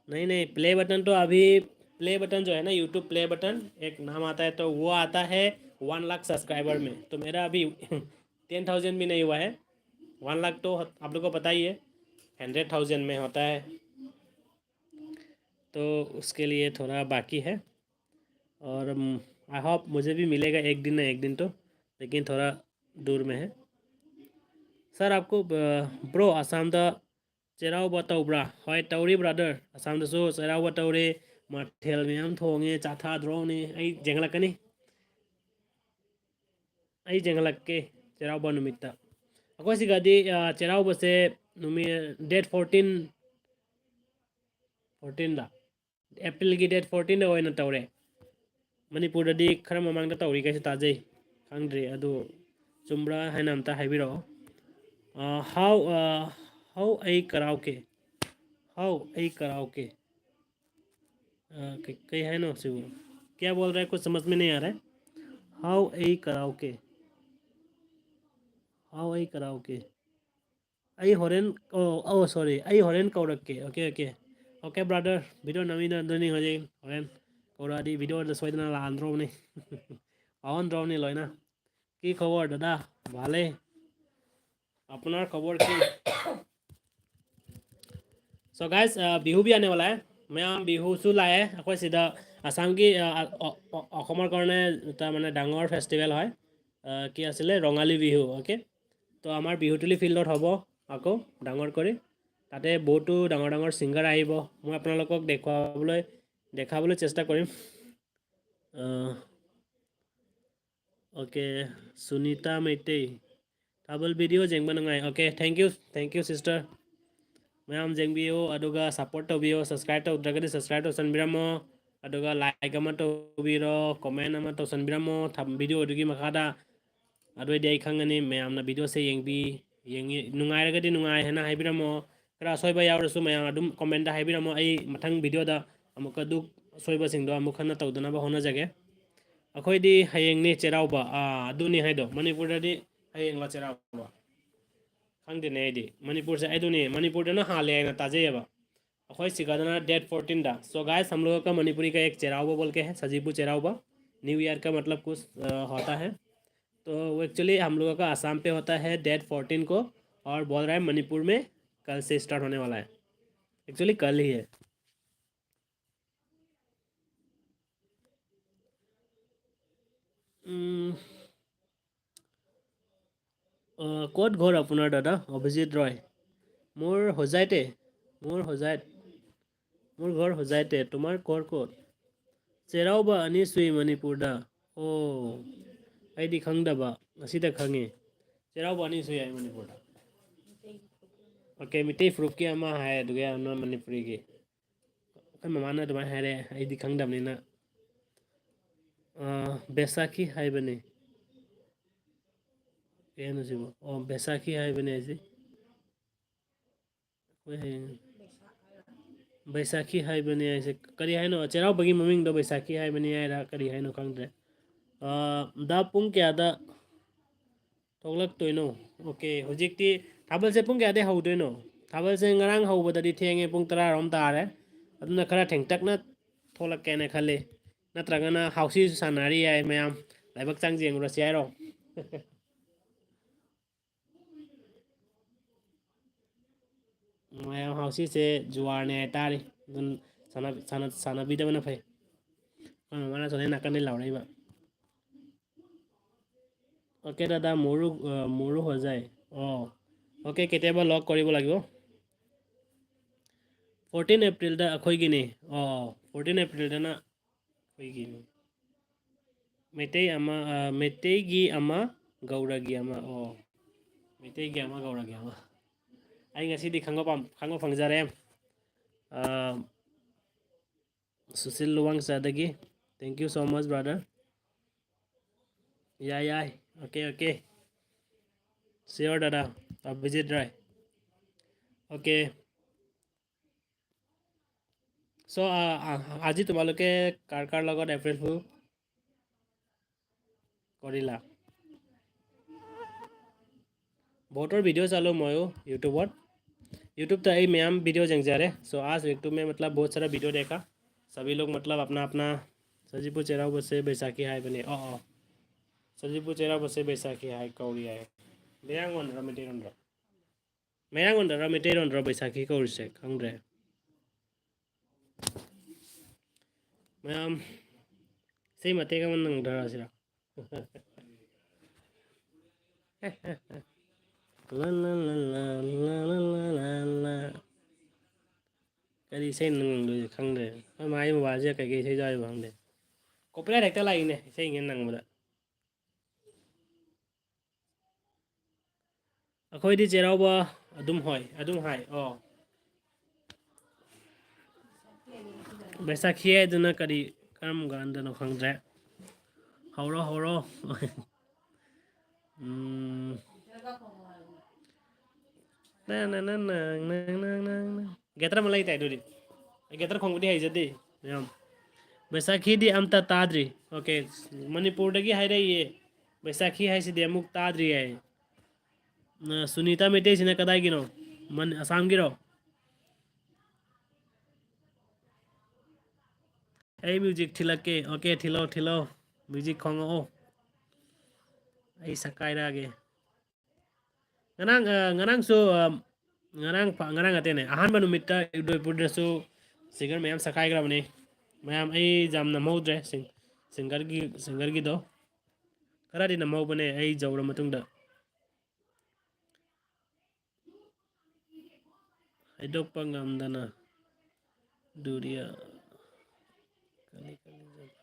नहीं, नहीं, play button तो अभी, play button जो है ना, YouTube play button एक नाम आता है, तो वो आता है one लाख subscriber में। तो मेरा अभी ten thousand भी नहीं हुआ है। One लाख तो आप लोग को पता ही है, hundred thousand में होता है, तो उसके लिए थोड़ा बाकी है। और, अम, I hope मुझे भी मिलेगा एक दिन ना एक दिन तो, लेकिन थोड़ा दूर में है। सर, आपको, अ, bro, ꯑꯁꯥꯝꯗ ꯆꯩꯔꯥꯎꯕ ꯇꯧꯕ꯭ꯔꯥ? ꯍꯣꯏ, ꯇꯧꯔꯤ brother꯫ ꯑꯁꯥꯝꯗꯁꯨ ꯆꯩꯔꯥꯎꯕ ꯇꯧꯔꯦ꯫ ꯃꯊꯦꯜ ꯃꯌꯥꯝ ꯊꯣꯡꯉꯦ, ꯆꯥꯊꯗ꯭ꯔꯣꯅꯦ꯫ ꯑꯩ ꯌꯦꯡꯍꯜꯂꯛꯀꯅꯤ꯫ ꯑꯩ ꯌꯦꯡꯍꯜꯂꯛꯀꯦ ꯆꯩꯔꯥꯎꯕ ꯅꯨꯃꯤꯠꯇ꯫ ꯑꯩꯈꯣꯏ ꯁꯤꯒꯗꯤ, ꯑ, ꯆꯩꯔꯥꯎꯕꯁꯦ ꯅꯨꯃꯤꯠ date fourteen, fourteenꯗ, ꯑꯦꯄ꯭ꯔꯤꯜꯒꯤ date fourteenꯗ ꯑꯣꯏꯅ ꯇꯧꯔꯦ꯫ ꯃꯅꯤꯄꯨꯔꯗꯗꯤ ꯈꯔ ꯃꯃꯥꯡꯗ ꯇꯧꯔꯤ ꯀꯩꯁꯨ ꯇꯥꯖꯩ, ꯈꯪꯗ꯭ꯔꯤ꯫ ꯑꯗꯨ ꯆꯨꯝꯕ꯭ꯔꯥ ꯍꯥꯏꯅ ꯑꯝꯇ ꯍꯥꯏꯕꯤꯔꯛꯑꯣ꯫ ꯑ, how, ꯑ, how a karaoke? How a karaoke? ꯑ, ꯀꯩ, ꯀꯩ ꯍꯥꯏꯅꯣ ꯁꯤꯕꯨ? क्या बोल रहा है? कुछ समझ में नहीं आ रहा है। How a karaoke? How a karaoke? ꯑꯩ ꯍꯣꯔꯦꯟ, ꯑꯣ, ꯑꯣ, sorry, ꯑꯩ ꯍꯣꯔꯦꯟ ꯀꯧꯔꯛꯀꯦ꯫ Okay, okay, okay, brother, video ꯅꯝꯃꯤꯟꯅꯗꯣꯏꯅꯤ ꯍꯧꯖꯤꯛ꯫ ꯍꯣꯔꯦꯟ ꯀꯧꯔꯛꯑꯗꯤ videoꯗ ꯁꯣꯏꯗꯅ ꯂꯥꯛꯑꯟꯗ꯭ꯔꯣꯕꯅꯤ꯫ ꯄꯥꯎꯍꯟꯗ꯭ꯔꯣꯕꯅꯤ ꯂꯣꯏꯅ꯫ কি খবৰ দাদা? ভালেই। আপোনাৰ খবৰ কি? So guys, uh, Bihu V আনে ৱালা হে। ꯃꯌꯥꯝ ꯕꯤꯍꯨꯁꯨ ꯂꯥꯛꯑꯦ꯫ ꯑꯩꯈꯣꯏ ꯁꯤꯗ ꯑꯁꯥꯝꯒꯤ, uh, ꯑ-, ꯑ-, ꯑ-, অসমৰ কাৰণে এটা মানে ডাঙৰ ফেষ্টিভেল হয়। Uh, কি আছিলে? ৰঙালী বিহু। Okay, তো আমাৰ বিহুতলী ফিল্ডত হ'ব আকৌ ডাঙৰ কৰি। তাতে বহুতো ডাঙৰ ডাঙৰ ছিংগাৰ আহিব। মই আপোনালোকক দেখুৱাবলৈ, দেখাবলৈ চেষ্টা কৰিম। Uh, okay, সুনিতা মেইতেই, ꯊꯥꯕꯜ video ꯌꯦꯡꯕ ꯅꯨꯡꯉꯥꯏ꯫ Okay, thank you, thank you sister꯫ ꯃꯌꯥꯝ ꯌꯦꯡꯕꯤꯌꯨ, ꯑꯗꯨꯒ support ꯇꯧꯕꯤꯌꯨ꯫ Subscribe ꯇꯧꯗ꯭ꯔꯒꯗꯤ subscribe ꯇꯧꯁꯟꯕꯤꯔꯝꯃꯣ, ꯑꯗꯨꯒ like ꯑꯃ ꯇꯧꯕꯤꯔꯣ, comment ꯑꯃ ꯇꯧꯁꯟꯕꯤꯔꯝꯃꯣ ꯊꯝ-, video ꯑꯗꯨꯒꯤ ꯃꯈꯥꯗ꯫ ꯑꯗꯨꯑꯣꯏꯗꯤ ꯑꯩ ꯈꯪꯒꯅꯤ ꯃꯌꯥꯝꯅ videoꯁꯦ ꯌꯦꯡꯕꯤ-, ꯌꯦꯡꯉꯤ, ꯅꯨꯡꯉꯥꯏꯔꯒꯗꯤ ꯅꯨꯡꯉꯥꯏ ꯍꯥꯏꯅ ꯍꯥꯏꯕꯤꯔꯝꯃꯣ꯫ ꯈꯔ ꯑꯁꯣꯏꯕ ꯌꯥꯎꯔꯁꯨ ꯃꯌꯥꯝ ꯑꯗꯨꯝ commentꯇ ꯍꯥꯏꯕꯤꯔꯝꯃꯣ꯫ ꯑꯩ ꯃꯊꯪ videoꯗ ꯑꯃꯨꯛꯀ ꯑꯗꯨ ꯑꯁꯣꯏꯕꯁꯤꯡꯗꯣ ꯑꯃꯨꯛ ꯍꯟꯅ ꯇꯧꯗꯅꯕ ꯍꯣꯠꯅꯖꯒꯦ꯫ ꯑꯩꯈꯣꯏꯗꯤ ꯍꯌꯦꯡꯅꯦ ꯆꯩꯔꯥꯎꯕ꯫ ꯑꯥ, ꯑꯗꯨꯅꯤ ꯍꯥꯏꯗꯣ꯫ ꯃꯅꯤꯄꯨꯔꯗꯗꯤ ꯍꯌꯦꯡꯂꯣ ꯆꯩꯔꯥꯎꯕ? ꯈꯪꯗꯦꯅꯦ ꯑꯩꯗꯤ꯫ ꯃꯅꯤꯄꯨꯔꯁꯦ ꯑꯩꯗꯨꯅꯦ, ꯃꯅꯤꯄꯨꯔꯗꯅ ꯍꯥꯜꯂꯦ ꯍꯥꯏꯅ ꯇꯥꯖꯩꯌꯦꯕ꯫ ꯑꯩꯈꯣꯏ ꯁꯤꯒꯗꯅ date fourteenꯗ꯫ So guys, हम लोगों का मणिपुरी का एक चेराउबा बोल के है, सजीबू चेराउबा। New Year का मतलब कुछ, अ, होता है। तो वो actually हम लोगों का आसाम पे होता है date fourteen को, और बोल रहा है मणिपुर में कल से start होने वाला है। Actually कल ही है। উম, আহ, ক'ত ঘৰ আপোনাৰ দাদা? অভিজিত ৰয়। মোৰ হোজাইতে। মোৰ হোজাইত। মোৰ ঘৰ হোজাইতে। তোমাৰ ঘৰ ক'ত? ꯆꯩꯔꯥꯎꯕ ꯑꯅꯤ ꯁꯨꯏ ꯃꯅꯤꯄꯨꯔꯗ꯫ ꯑꯣ, ꯑꯩꯗꯤ ꯈꯪꯗꯕ꯫ ꯉꯁꯤꯗ ꯈꯪꯉꯤ꯫ ꯆꯩꯔꯥꯎꯕ ꯑꯅꯤꯁꯨ ꯌꯥꯏ ꯃꯅꯤꯄꯨꯔꯗ꯫ ꯑꯣꯀꯦ, ꯃꯤꯇꯩ ꯐꯨꯔꯨꯞꯀꯤ ꯑꯃ ꯍꯥꯏ, ꯑꯗꯨꯒ ꯑꯃꯅ ꯃꯅꯤꯄꯨꯔꯤꯒꯤ꯫ ꯑꯩꯈꯣꯏ ꯃꯃꯥꯅ ꯑꯗꯨꯃꯥꯏꯅ ꯍꯥꯏꯔꯛꯑꯦ, ꯑꯩꯗꯤ ꯈꯪꯗꯕꯅꯤꯅ꯫ ꯑꯥ, ꯕꯦꯁꯥꯈꯤ ꯍꯥꯏꯕꯅꯤ꯫ ꯀꯩ ꯍꯥꯏꯅꯣ ꯁꯤꯕꯣ? ꯑꯣ, ꯕꯦꯁꯥꯈꯤ ꯍꯥꯏꯕꯅꯦ ꯑꯩꯁꯦ꯫ ꯑꯩꯈꯣꯏ ꯍꯌꯦꯡ ꯕꯩꯁꯥꯈꯤ ꯍꯥꯏꯕꯅꯦ ꯍꯥꯏꯁꯦ ꯀꯔꯤ ꯍꯥꯏꯅꯣ? ꯆꯩꯔꯥꯎꯕꯒꯤ ꯃꯃꯤꯡꯗꯣ ꯕꯩꯁꯥꯈꯤ ꯍꯥꯏꯕꯅꯤ ꯍꯥꯏꯔ ꯀꯔꯤ ꯍꯥꯏꯅꯣ ꯈꯪꯗ꯭ꯔꯦ꯫ ꯑꯥ, ꯗꯥ, ꯄꯨꯡ ꯀꯌꯥꯗ ꯊꯣꯛꯂꯛꯇꯣꯏꯅꯣ? ꯑꯣꯀꯦ, ꯍꯧꯖꯤꯛꯇꯤ ꯊꯥꯕꯜꯁꯦ ꯄꯨꯡ ꯀꯌꯥꯗꯩ ꯍꯧꯗꯣꯏꯅꯣ? ꯊꯥꯕꯜꯁꯦ ꯉꯔꯥꯡ ꯍꯧꯕꯗꯗꯤ ꯊꯦꯡꯉꯦ, ꯄꯨꯡ ꯇꯔꯥꯔꯣꯝ ꯇꯥꯔꯦ꯫ ꯑꯗꯨꯅ ꯈꯔ ꯊꯦꯡꯇꯛꯅ ꯊꯣꯛꯂꯛꯀꯦꯅ ꯈꯜꯂꯤ꯫ ꯅꯠꯇ꯭ꯔꯒꯅ ꯍꯥꯎꯁꯤꯁꯨ ꯁꯥꯟꯅꯔꯤ ꯌꯥꯏ ꯃꯌꯥꯝ꯫ ꯂꯥꯏꯕꯛ ꯆꯥꯡ ꯌꯦꯡꯉꯨꯔꯁꯤ ꯍꯥꯏꯔꯣ? ꯃꯌꯥꯝ ꯍꯥꯎꯁꯤꯁꯦ ꯖꯨꯋꯥꯔꯅꯦ ꯍꯥꯏꯇꯥꯔꯦ꯫ ꯑꯗꯨꯝ ꯁꯥꯟꯅ-, ꯁꯥꯟꯅ-, ꯁꯥꯟꯅꯕꯤꯗꯕꯅ ꯐꯩ꯫ ꯑꯩꯈꯣꯏ ꯃꯃꯥꯅ ꯁꯣꯝꯗ ꯅꯥꯀꯟꯗꯩ ꯂꯥꯎꯔꯛꯏꯕ꯫ OK দাদা, মোৰো, আহ, মোৰো হৈ যায়। অ', OK, কেতিয়াবা লগ কৰিব লাগিব। Fourteen Aprilꯗ ꯑꯩꯈꯣꯏꯒꯤꯅꯤ꯫ ꯑꯣ, fourteen Aprilꯗꯅ ꯑꯩꯈꯣꯏꯒꯤꯅꯤ꯫ ꯃꯩꯇꯩ ꯑꯃ, ꯑ, ꯃꯩꯇꯩꯒꯤ ꯑꯃ, ꯒꯧꯔꯒꯤ ꯑꯃ꯫ ꯑꯣ, ꯃꯩꯇꯩꯒꯤ ꯑꯃ, ꯒꯧꯔꯒꯤ ꯑꯃ꯫ ꯑꯩ ꯉꯁꯤꯗꯤ ꯈꯪꯕ ꯄꯥꯝ-, ꯈꯪꯕ ꯐꯪꯖꯔꯦ꯫ ꯑ, Sushil ꯂꯨꯋꯥꯡꯆꯥꯗꯒꯤ꯫ Thank you so much, brother. ꯌꯥꯏ, ꯌꯥꯏ꯫ OK, OK. Sure, দাদা। অভিজিত ৰায়। OK। So, আ, আ, আজি তোমালোকে কাৰ কাৰ লগত এপ্ৰিল ফুল কৰিলা? বহুতৰ ভিডিঅ' চালোঁ ময়ো YouTubeত। YouTubeত ꯑꯩ ꯃꯌꯥꯝ ꯚꯤডিঅ' ꯌꯦꯡꯖꯔꯦ꯫ So, आज YouTube में मतलब बहुत सारा वीडियो देखा। सभी लोग मतलब अपना अपना ꯁꯖꯤꯕꯨ ꯆꯩꯔꯥꯎꯕꯁꯦ ꯕꯩꯁꯥꯈꯤ ꯍꯥꯏꯕꯅꯦ꯫ ꯑꯣ, ꯑꯣ꯫ ꯁꯖꯤꯕꯨ ꯆꯩꯔꯥꯎꯕꯁꯦ ꯕꯩꯁꯥꯈꯤ ꯍꯥꯏ ꯀꯧꯔꯤ ꯍꯥꯏ꯫ ꯃꯌꯥꯡꯂꯣꯟꯗꯔ ꯃꯩꯇꯩꯂꯣꯟꯗꯔ? ꯃꯌꯥꯡꯂꯣꯟꯗꯔ ꯃꯩꯇꯩꯂꯣꯟꯗꯔ ꯕꯩꯁꯥꯈꯤ ꯀꯧꯔꯤꯁꯦ? ꯈꯪꯗ꯭ꯔꯦ꯫ ꯃꯌꯥꯝ, ꯏꯁꯩ ꯃꯇꯦꯛ ꯑꯃ ꯅꯪꯊꯔꯛꯑꯁꯤꯔ? ꯂꯥ, ꯂꯥ, ꯂꯥ, ꯂꯥ, ꯂꯥ, ꯂꯥ, ꯂꯥ, ꯂꯥ, ꯂꯥ꯫ ꯀꯔꯤ ꯏꯁꯩꯅꯣ ꯅꯪ ꯉꯪꯗꯣꯏꯁꯦ ꯈꯪꯗ꯭ꯔꯦ꯫ ꯑꯩꯈꯣꯏ ꯃꯥꯒꯤ ꯃꯣꯕꯥꯏꯜꯁꯤꯗ ꯀꯩꯀꯩ ꯏꯁꯩ ꯌꯥꯎꯔꯤꯕ ꯈꯪꯗꯦ꯫ Copyright ꯍꯦꯛꯇ ꯂꯥꯛꯏꯅꯦ ꯏꯁꯩ ꯉꯪꯕꯗ꯫ ꯑꯩꯈꯣꯏꯗꯤ ꯆꯩꯔꯥꯎꯕ ꯑꯗꯨꯝ ꯍꯣꯏ, ꯑꯗꯨꯝ ꯍꯥꯏ꯫ ꯑꯣ꯫ ꯕꯩꯁꯥꯈꯤ ꯍꯥꯏꯗꯨꯅ ꯀꯔꯤ, ꯀꯔꯝ ꯀꯥꯟꯗꯅꯣ ꯈꯪꯗ꯭ꯔꯦ꯫ ꯍꯧꯔꯣ, ꯍꯧꯔꯣ꯫ ꯎꯝ꯫ ꯅ, ꯅ, ꯅ, ꯅ, ꯅ, ꯅ, ꯅ, ꯅ꯫ ꯒꯦꯇꯔ ꯑꯃ ꯂꯩꯇꯥꯏ ꯑꯗꯨꯗꯤ꯫ ꯑꯩ ꯒꯦꯇꯔ ꯈꯣꯡꯕꯗꯤ ꯍꯩꯖꯗꯦ, ꯃꯌꯥꯝ꯫ ꯕꯩꯁꯥꯈꯤꯗꯤ ꯑꯝꯇ ꯇꯥꯗ꯭ꯔꯤ꯫ ꯑꯣꯀꯦ, ꯃꯅꯤꯄꯨꯔꯗꯒꯤ ꯍꯥꯏꯔꯛꯏꯌꯦ꯫ ꯕꯩꯁꯥꯈꯤ ꯍꯥꯏꯁꯤꯗꯤ ꯑꯃꯨꯛ ꯇꯥꯗ꯭ꯔꯤ ꯍꯥꯏ꯫ ꯅ, ꯁꯨꯅꯤꯇꯥ ꯃꯩꯇꯩꯁꯤꯅ ꯀꯗꯥꯏꯒꯤꯅꯣ? ꯃꯟ-, ꯑꯁꯥꯝꯒꯤꯔꯣ? ꯑꯩ ꯃ꯭ꯌꯨꯖꯤꯛ ꯊꯤꯜꯂꯛꯀꯦ꯫ ꯑꯣꯀꯦ, ꯊꯤꯜꯂꯣ, ꯊꯤꯜꯂꯣ꯫ ꯃ꯭ꯌꯨꯖꯤꯛ ꯈꯣꯡꯉꯛꯑꯣ꯫ ꯑꯩ ꯁꯛꯀꯥꯏꯔꯛꯑꯒꯦ꯫ ꯉꯔꯥꯡ, ꯑ, ꯉꯔꯥꯡꯁꯨ, ꯑ, ꯉꯔꯥꯡ ꯐ-, ꯉꯔꯥꯡ ꯅꯠꯇꯦꯅꯦ, ꯑꯍꯥꯟꯕ ꯅꯨꯃꯤꯠꯇ ꯎꯗꯣꯏꯄꯨꯔꯗꯁꯨ ꯁꯤꯡꯒꯔ ꯃꯌꯥꯝ ꯁꯛꯈꯥꯏꯈ꯭ꯔꯕꯅꯤ꯫ ꯃꯌꯥꯝ, ꯑꯩ ꯌꯥꯝ ꯅꯝꯍꯧꯗ꯭ꯔꯦ ꯁꯤꯡ-, ꯁꯤꯡꯒꯔꯒꯤ, ꯁꯤꯡꯒꯔꯒꯤꯗꯣ꯫ ꯈꯔꯗꯤ ꯅꯝꯍꯧꯕꯅꯦ ꯑꯩ ꯌꯧꯔ ꯃꯇꯨꯡꯗ꯫ ꯍꯥꯏꯗꯣꯛꯄ ꯉꯝꯗꯅ ꯗꯨꯔꯤꯌꯥ ꯀꯂꯤ ꯀꯂꯤ ꯖꯒꯥ꯫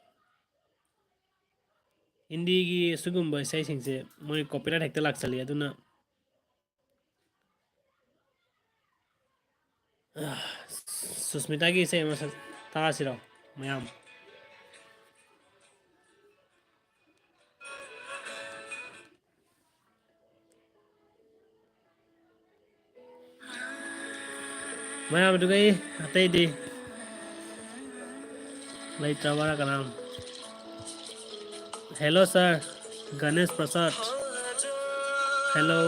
ꯍꯤꯟꯗꯤꯒꯤ ꯁꯤꯒꯨꯝꯕ ꯏꯁꯩꯁꯤꯡꯁꯦ ꯃꯣꯏ ꯀꯣꯄꯤꯔꯥꯏꯠ ꯍꯦꯛꯇ ꯂꯥꯛꯆꯜꯂꯤ꯫ ꯑꯗꯨꯅ, ꯑ, ꯁꯨꯁꯃꯤꯇꯥꯒꯤ ꯏꯁꯩ ꯑꯃ ꯁꯛ-, ꯇꯥꯁꯤꯔꯣ ꯃꯌꯥꯝ? ꯃꯌꯥꯝ ꯑꯗꯨꯒ ꯑꯩ ꯑꯇꯩꯗꯤ ꯂꯩꯇ꯭ꯔꯕ꯭ꯔꯥ ꯀꯅꯥꯝ? Hello sir, ꯒꯅꯦꯁ ꯄ꯭ꯔꯁꯥꯗ꯫ Hello,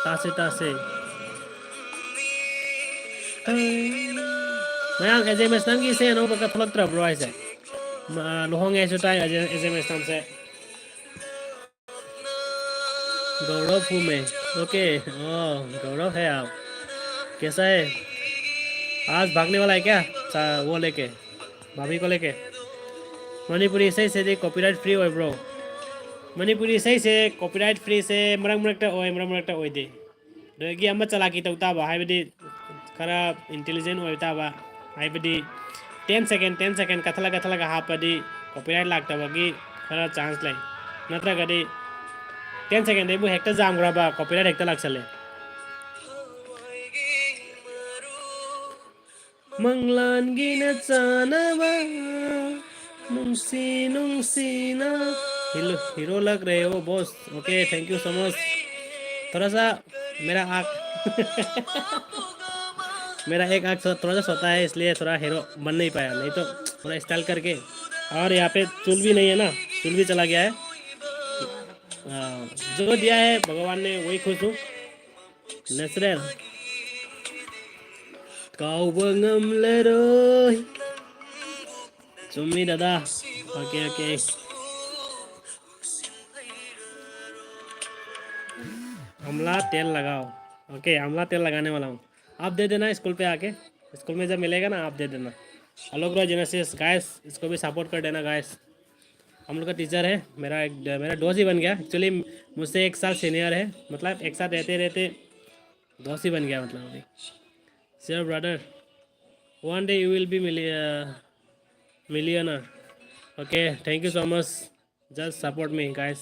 ꯇꯥꯁꯦ, ꯇꯥꯁꯦ꯫ ꯃꯌꯥꯝ, ꯑꯦꯖꯦ ꯃꯦꯁꯅꯥꯝꯒꯤ ꯏꯁꯩ ꯑꯅꯧꯕꯒ ꯊꯣꯛꯂꯛꯇ꯭ꯔꯕ꯭ꯔꯣ ꯍꯥꯏꯁꯦ? ꯃ-, ꯂꯨꯍꯣꯡꯉꯦ ꯍꯥꯏꯁꯨ ꯇꯥꯏ, ꯑꯦꯖꯦ, ꯑꯦꯖꯦ ꯃꯦꯁꯅꯥꯝꯁꯦ꯫ गौरव हूँ मैं। ओके, ओह, गौरव है आप। कैसा है? आज भागने वाला है क्या? चा-, वो लेके, भाभी को लेके। ꯃꯅꯤꯄꯨꯔꯤ ꯏꯁꯩꯁꯤꯗꯤ copyright free ꯑꯣꯏꯕ꯭ꯔꯣ? ꯃꯅꯤꯄꯨꯔꯤ ꯏꯁꯩꯁꯦ copyright freeꯁꯦ ꯃꯔꯛ ꯃꯔꯛꯇ ꯑꯣꯏ, ꯃꯔꯛ ꯃꯔꯛꯇ ꯑꯣꯏꯗꯦ꯫ ꯑꯗꯒꯤ ꯑꯃ ꯆꯂꯥꯀꯤ ꯇꯧ ꯇꯥꯕ, ꯍꯥꯏꯕꯗꯤ ꯈꯔ intelligent ꯑꯣꯏꯕ ꯇꯥꯕ, ꯍꯥꯏꯕꯗꯤ ten second, ten second ꯀꯠꯊꯠꯂ ꯀꯠꯊꯠꯂꯒ ꯍꯥꯞꯄꯗꯤ copyright ꯂꯥꯛꯇꯕꯒꯤ ꯈꯔ chance ꯂꯩ꯫ ꯅꯠꯇ꯭ꯔꯒꯗꯤ ten second ꯑꯩꯕꯨ ꯍꯦꯛꯇ ꯖꯥꯝꯈ꯭ꯔꯕ, copyright ꯍꯦꯛꯇ ꯂꯥꯛꯁꯜꯂꯦ꯫ ꯃꯪꯂꯥꯟꯒꯤꯅ ꯆꯥꯅꯕ ꯅꯨꯡꯁꯤ ꯅꯨꯡꯁꯤꯅ ꯍꯤꯔꯣ ꯂꯒ ꯔꯦ ꯍꯣ Bose. Okay, thank you so much. थोड़ा सा मेरा आँख मेरा एक आँख थोड़ा सा छोटा है, इसलिए थोड़ा हीरो बन नहीं पाया, नहीं तो थोड़ा स्टाइल करके। और यहाँ पे चूल भी नहीं है ना, चूल भी चला गया है। हाँ, जो दिया है भगवान ने, वही खुश हूँ। नेचुरल। ꯀꯥꯎꯕ ꯉꯝꯂꯔꯣꯏ꯫ ꯆꯨꯝꯃꯤ दादा। Okay, okay. आंवला तेल लगाओ। Okay, आंवला तेल लगाने वाला हूँ। आप दे देना स्कूल पे आके, स्कूल में जब मिलेगा ना, आप दे देना। आलोक रॉय जेनेसिस, गाइस, इसको भी सपोर्ट कर देना गाइस। हम लोग का टीचर है, मेरा एक, मेरा दोस्त ही बन गया। एक्चुअली मुझसे एक साल सीनियर है, मतलब एक साथ रहते रहते दोस्त ही बन गया, मतलब अभी। Sure brother, one day you will be millionaire. Okay, thank you so much. Just support me, guys.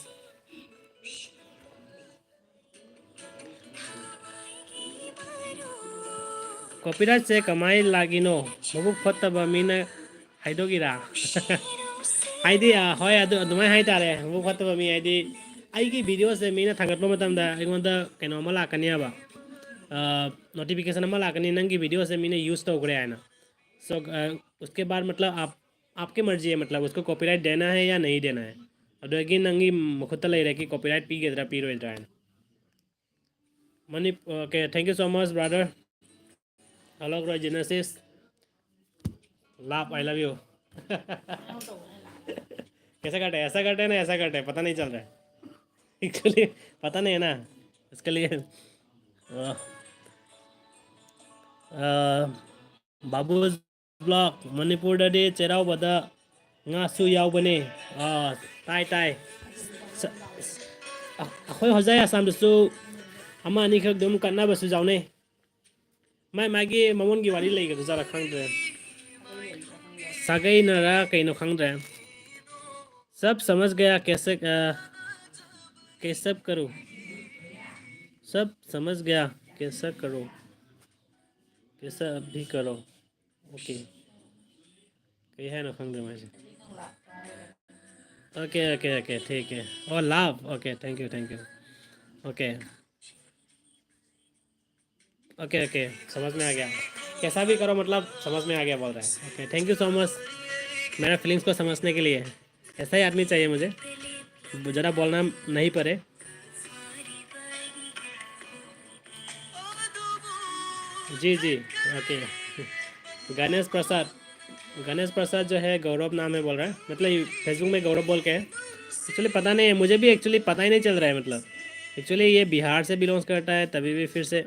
Copyright ꯁꯦ ꯀꯃꯥꯏ ꯂꯥꯛꯏꯅꯣ? ꯃꯕꯨꯛ ꯐꯠꯇꯕ ꯃꯤꯅ ꯍꯥꯏꯗꯣꯛꯏꯔꯥ? ꯍꯥꯏꯗꯤ, ꯑ, ꯍꯣꯏ, ꯑꯗꯨ, ꯑꯗꯨꯃꯥꯏꯅ ꯍꯥꯏꯇꯥꯔꯦ꯫ ꯃꯕꯨꯛ ꯐꯠꯇꯕ ꯃꯤ ꯍꯥꯏꯗꯤ, ꯑꯩꯒꯤ video ꯁꯦ ꯃꯤꯅ ꯊꯥꯒꯠꯄ ꯃꯇꯝꯗ ꯑꯩꯉꯣꯟꯗ ꯀꯩꯅꯣ ꯑꯃ ꯂꯥꯛꯀꯅꯦꯕ, ꯑ, notification ꯑꯃ ꯂꯥꯛꯀꯅꯤ, "ꯅꯪꯒꯤ video ꯁꯦ ꯃꯤꯅ use ꯇꯧꯈ꯭ꯔꯦ" ꯍꯥꯏꯅ꯫ So, ꯑ, उसके बाद मतलब आप, आपकी मर्जी है, मतलब उसको copyright देना है या नहीं देना है। ꯑꯗꯨꯗꯒꯤ ꯅꯪꯒꯤ ꯃꯈꯨꯠꯇ ꯂꯩꯔꯦ ꯀꯤ copyright ꯄꯤꯒꯗ꯭ꯔꯥ ꯄꯤꯔꯣꯏꯗ꯭ꯔꯥ ꯍꯥꯏꯅ꯫ ꯃꯅꯤ-, okay, thank you so much, brother. Hello, Roy Genesis. Love, I love you. कैसे कटे, ऐसा कटे ना, ऐसा कटे, पता नहीं चल रहा है। Actually, पता नहीं है ना, इसके लिए। अ, अ, बाबूज ब्लॉग, ꯃꯅꯤꯄꯨꯔꯗꯗꯤ ꯆꯩꯔꯥꯎꯕꯗ ꯉꯥꯁꯨ ꯌꯥꯎꯕꯅꯦ꯫ ꯑꯥ, ꯇꯥꯏ, ꯇꯥꯏ꯫ ꯁ-, ꯑ-, ꯑꯩꯈꯣꯏ ꯍꯧꯖꯤꯛ ꯑꯁꯥꯝꯗꯁꯨ ꯑꯃ ꯑꯅꯤꯈꯛ ꯑꯗꯨꯝ ꯀꯠꯅꯕꯁꯨ ꯌꯥꯎꯅꯩ꯫ ꯃꯥꯏ ꯃꯥꯒꯤ ꯃꯃꯣꯟꯒꯤ ꯋꯥꯔꯤ ꯂꯩꯒꯗ꯭ꯔꯥ ꯈꯪꯗ꯭ꯔꯦ꯫ ꯁꯥꯒꯩꯅꯔ ꯀꯩꯅꯣ ꯈꯪꯗ꯭ꯔꯦ꯫ सब समझ गया कैसे, अ, कैसा करो? सब समझ गया, कैसा करो, कैसा भी करो। OK। कहीं है ना खंग में। OK, OK, OK, ठीक है। ओ, love। OK, thank you, thank you। OK। OK, OK, समझ में आ गया। कैसा भी करो, मतलब, समझ में आ गया बोल रहा है। OK, thank you so much मेरा फीलिंग्स को समझने के लिए। ऐसा ही आदमी चाहिए मुझे, ज़्यादा बोलना नहीं पड़े। जी, जी। OK। गणेश प्रसाद, गणेश प्रसाद जो है, गौरव नाम है बोल रहा है, मतलब, Facebook में गौरव बोल के है। एक्चुअली पता नहीं है, मुझे भी एक्चुअली पता ही नहीं चल रहा है, मतलब, एक्चुअली ये बिहार से बिलोंग्स करता है, तभी भी फिर से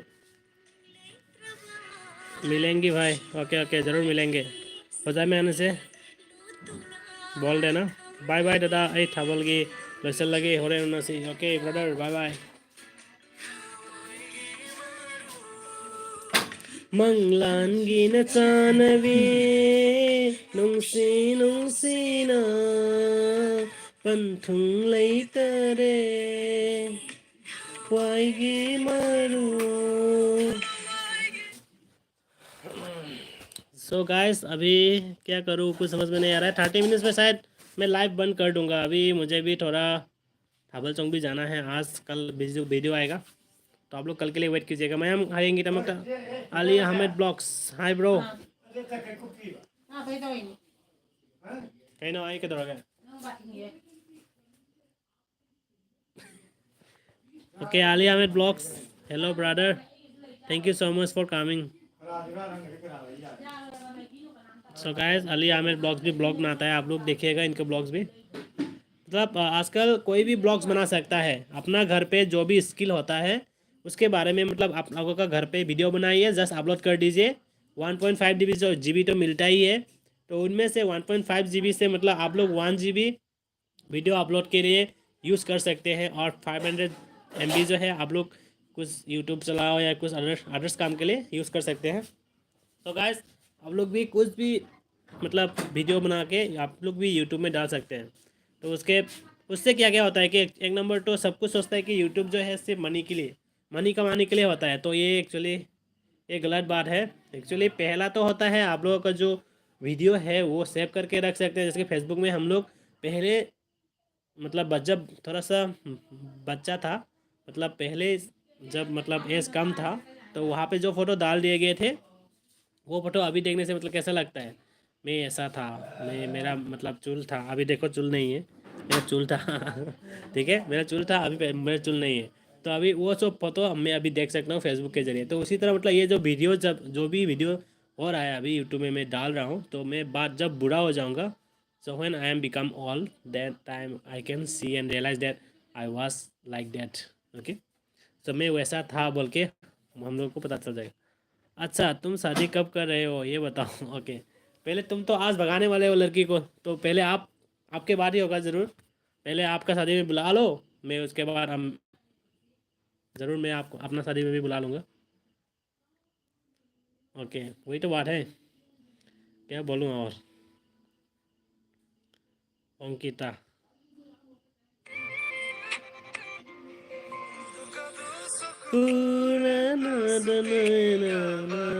मिलेंगे भाई। OK, OK, ज़रूर मिलेंगे। होजाई में आने से बोल देना। बाय बाय दादा। এই থাবলগি লৈছে লাগে হৰে উন্নতি। OK, brother, bye bye। ꯃꯪꯂꯥꯟꯒꯤ ꯅꯆꯥꯅꯕꯤ, ꯅꯨꯡꯁꯤ ꯅꯨꯡꯁꯤꯅ ꯄꯟꯊꯨꯡ ꯂꯩꯇꯔꯦ꯫ ꯈ꯭ꯋꯥꯏꯒꯤ ꯃꯔꯨ꯫ So guys, अभी क्या करूँ, कुछ समझ में नहीं आ रहा है। थर्टी मिनट्स में शायद मैं लाइव बंद कर दूंगा। अभी मुझे भी थोड़ा थाबल चौंग भी जाना है, आज कल वीडियो वीडियो आएगा, तो आप लोग कल के लिए वेट कीजिएगा। मैं हम हाय इंगी टमक। Ali Ahmed Vlogs, hi bro। कहीं ना आए किधर हो गया? OK, Ali Ahmed Vlogs, hello brother, thank you so much for coming। So guys, Ali Ahmed Vlogs भी ब्लॉग बनाता है, आप लोग देखिएगा इनके ब्लॉग्स भी। मतलब, अ, आजकल कोई भी ब्लॉग्स बना सकता है, अपना घर पे जो भी स्किल होता है उसके बारे में, मतलब, आप लोगों का घर पे वीडियो बनाइए, जस्ट अपलोड कर दीजिए। One point five G B, जो जी बी तो मिलता ही है, तो उनमें से one point five G B से, मतलब, आप लोग one G B video upload के लिए यूज़ कर सकते हैं, और फ़ाइव हंड्रेड एम बी जो है, आप लोग कुछ यूट्यूब चलाओ या कुछ अदर्स अदर्स काम के लिए यूज़ कर सकते हैं। तो गाइस, आप लोग भी कुछ भी, मतलब, वीडियो बना के आप लोग भी यूट्यूब में डाल सकते हैं। तो उसके उससे क्या क्या होता है कि एक नंबर तो सब कुछ सोचता है कि यूट्यूब जो है सिर्फ मनी के लिए, मनी कमाने के लिए होता है। तो ये एक्चुअली ये गलत बात है। एक्चुअली पहला तो होता है आप लोगों का जो वीडियो है वो सेव करके रख सकते हैं। जैसे कि फेसबुक में हम लोग पहले, मतलब, बच- जब थोड़ा सा बच्चा था, मतलब, पहले जब, मतलब, एज कम था, तो वहाँ पे जो फ़ोटो डाल दिए गए थे, वो फ़ोटो अभी देखने से, मतलब, कैसा लगता है? मैं ऐसा था, मैं, मेरा, मतलब, चूल था, अभी देखो, चूल नहीं है, मेरा चूल था। ठीक है, मेरा चूल था, अभी पे- मेरा चूल नहीं है। तो अभी वो सब फ़ोटो मैं अभी देख सकता हूँ फेसबुक के जरिए। तो उसी तरह, मतलब, ये जो वीडियो, जब जो भी वीडियो हो रहा है अभी यूट्यूब में मैं डाल रहा हूँ, तो मैं बाद जब बूढ़ा हो जाऊँगा, so when I am become old, that time I can see and realize that I was like that. Okay, तो मैं वैसा था बोल के हम लोग को पता चल जाएगा। अच्छा, तुम शादी कब कर रहे हो, ये बताओ। ओके, पहले तुम तो आज भगाने वाले हो लड़की को, तो पहले आप, आपके बात ही होगा ज़रूर। पहले आपका शादी में बुला लो, मैं उसके बाद हम, ज़रूर मैं आपको अपना शादी में भी बुला लूँगा। ओके, वही तो बात है, क्या बोलूँ और। अंकिता।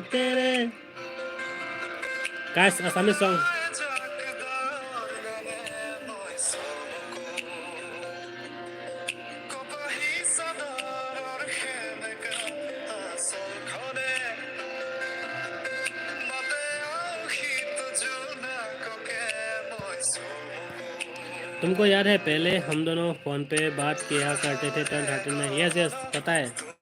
तेरे। Guys, Assamese song. तुमको याद है पहले हम दोनों फ़ोन पे बात किया करते थे ट्वेंटी थर्टीन में? यस, यस, पता है।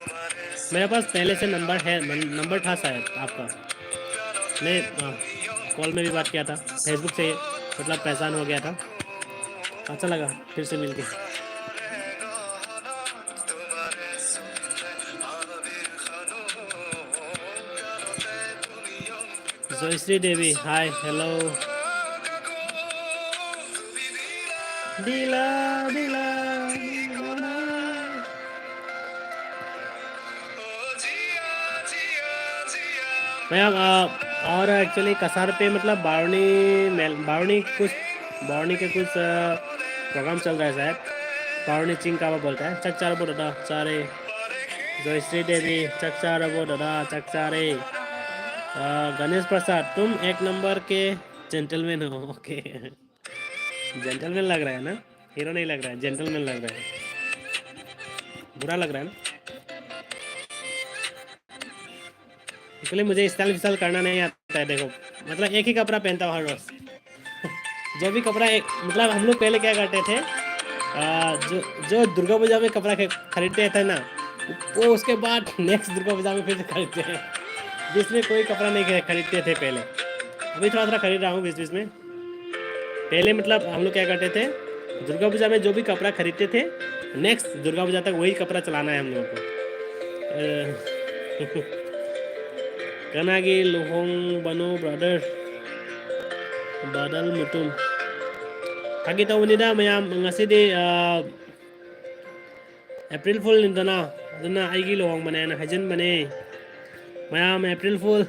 मेरे पास पहले से नंबर है, नंबर था शायद आपका। मैं कॉल में भी बात किया था, फेसबुक से, मतलब, पहचान हो गया था। अच्छा लगा फिर से मिलके। जयश्री देवी, हाय, हेलो। दिला दिला। मैं, अ, और एक्चुअली कसार पे, मतलब, बावनी मेल, बावनी कुछ, बावनी के कुछ, अ, प्रोग्राम चल रहा है शायद, पावनी चिंग काबा बोलता है। चक चार बोल दादा, चारे। जयश्री देवी, चक चार बोल दादा, चक चारे। आ, गणेश प्रसाद, तुम एक नंबर के जेंटलमैन हो। ओके, जेंटलमैन लग रहा है ना, हीरो नहीं लग रहा है, जेंटलमैन लग रहा है। बुरा लग रहा है ना? इसलिए मुझे स्टाइल विस्टाइल करना नहीं आता है। देखो, मतलब, एक ही कपड़ा पहनता हूँ हर रोज। जो भी कपड़ा एक, मतलब, हम लोग पहले क्या करते थे, आ, जो जो दुर्गा पूजा में कपड़ा खे- खरीदते थे ना, वो उसके बाद नेक्स्ट दुर्गा पूजा में फिर से खरीदते हैं। बीच में कोई कपड़ा नहीं खे- खरीदते थे पहले। अभी थोड़ा थोड़ा खरीद रहा हूँ बीच बीच में। पहले, मतलब, हम लोग क्या करते थे, दुर्गा पूजा में जो भी कपड़ा खरीदते थे, नेक्स्ट दुर्गा पूजा तक वही कपड़ा चलाना है हम लोगों को। अ, ꯀꯅꯥꯒꯤ ꯂꯨꯍꯣꯡꯕꯅꯣ, ꯕ꯭ꯔꯗꯔ? ꯕꯥꯗꯜ ꯃꯨꯇꯨꯝ꯫ ꯐꯥꯒꯤ ꯇꯧꯕꯅꯤꯗ ꯃꯌꯥꯝ, ꯉꯁꯤꯗꯤ, ꯑ, ꯑꯦꯄ꯭ꯔꯤꯜ ꯐꯨꯜꯅꯤꯗꯅ, ꯑꯗꯨꯅ ꯑꯩꯒꯤ ꯂꯨꯍꯣꯡꯕꯅꯦꯅ ꯍꯥꯏꯖꯤꯟꯕꯅꯦ꯫ ꯃꯌꯥꯝ ꯑꯦꯄ꯭ꯔꯤꯜ ꯐꯨꯜ,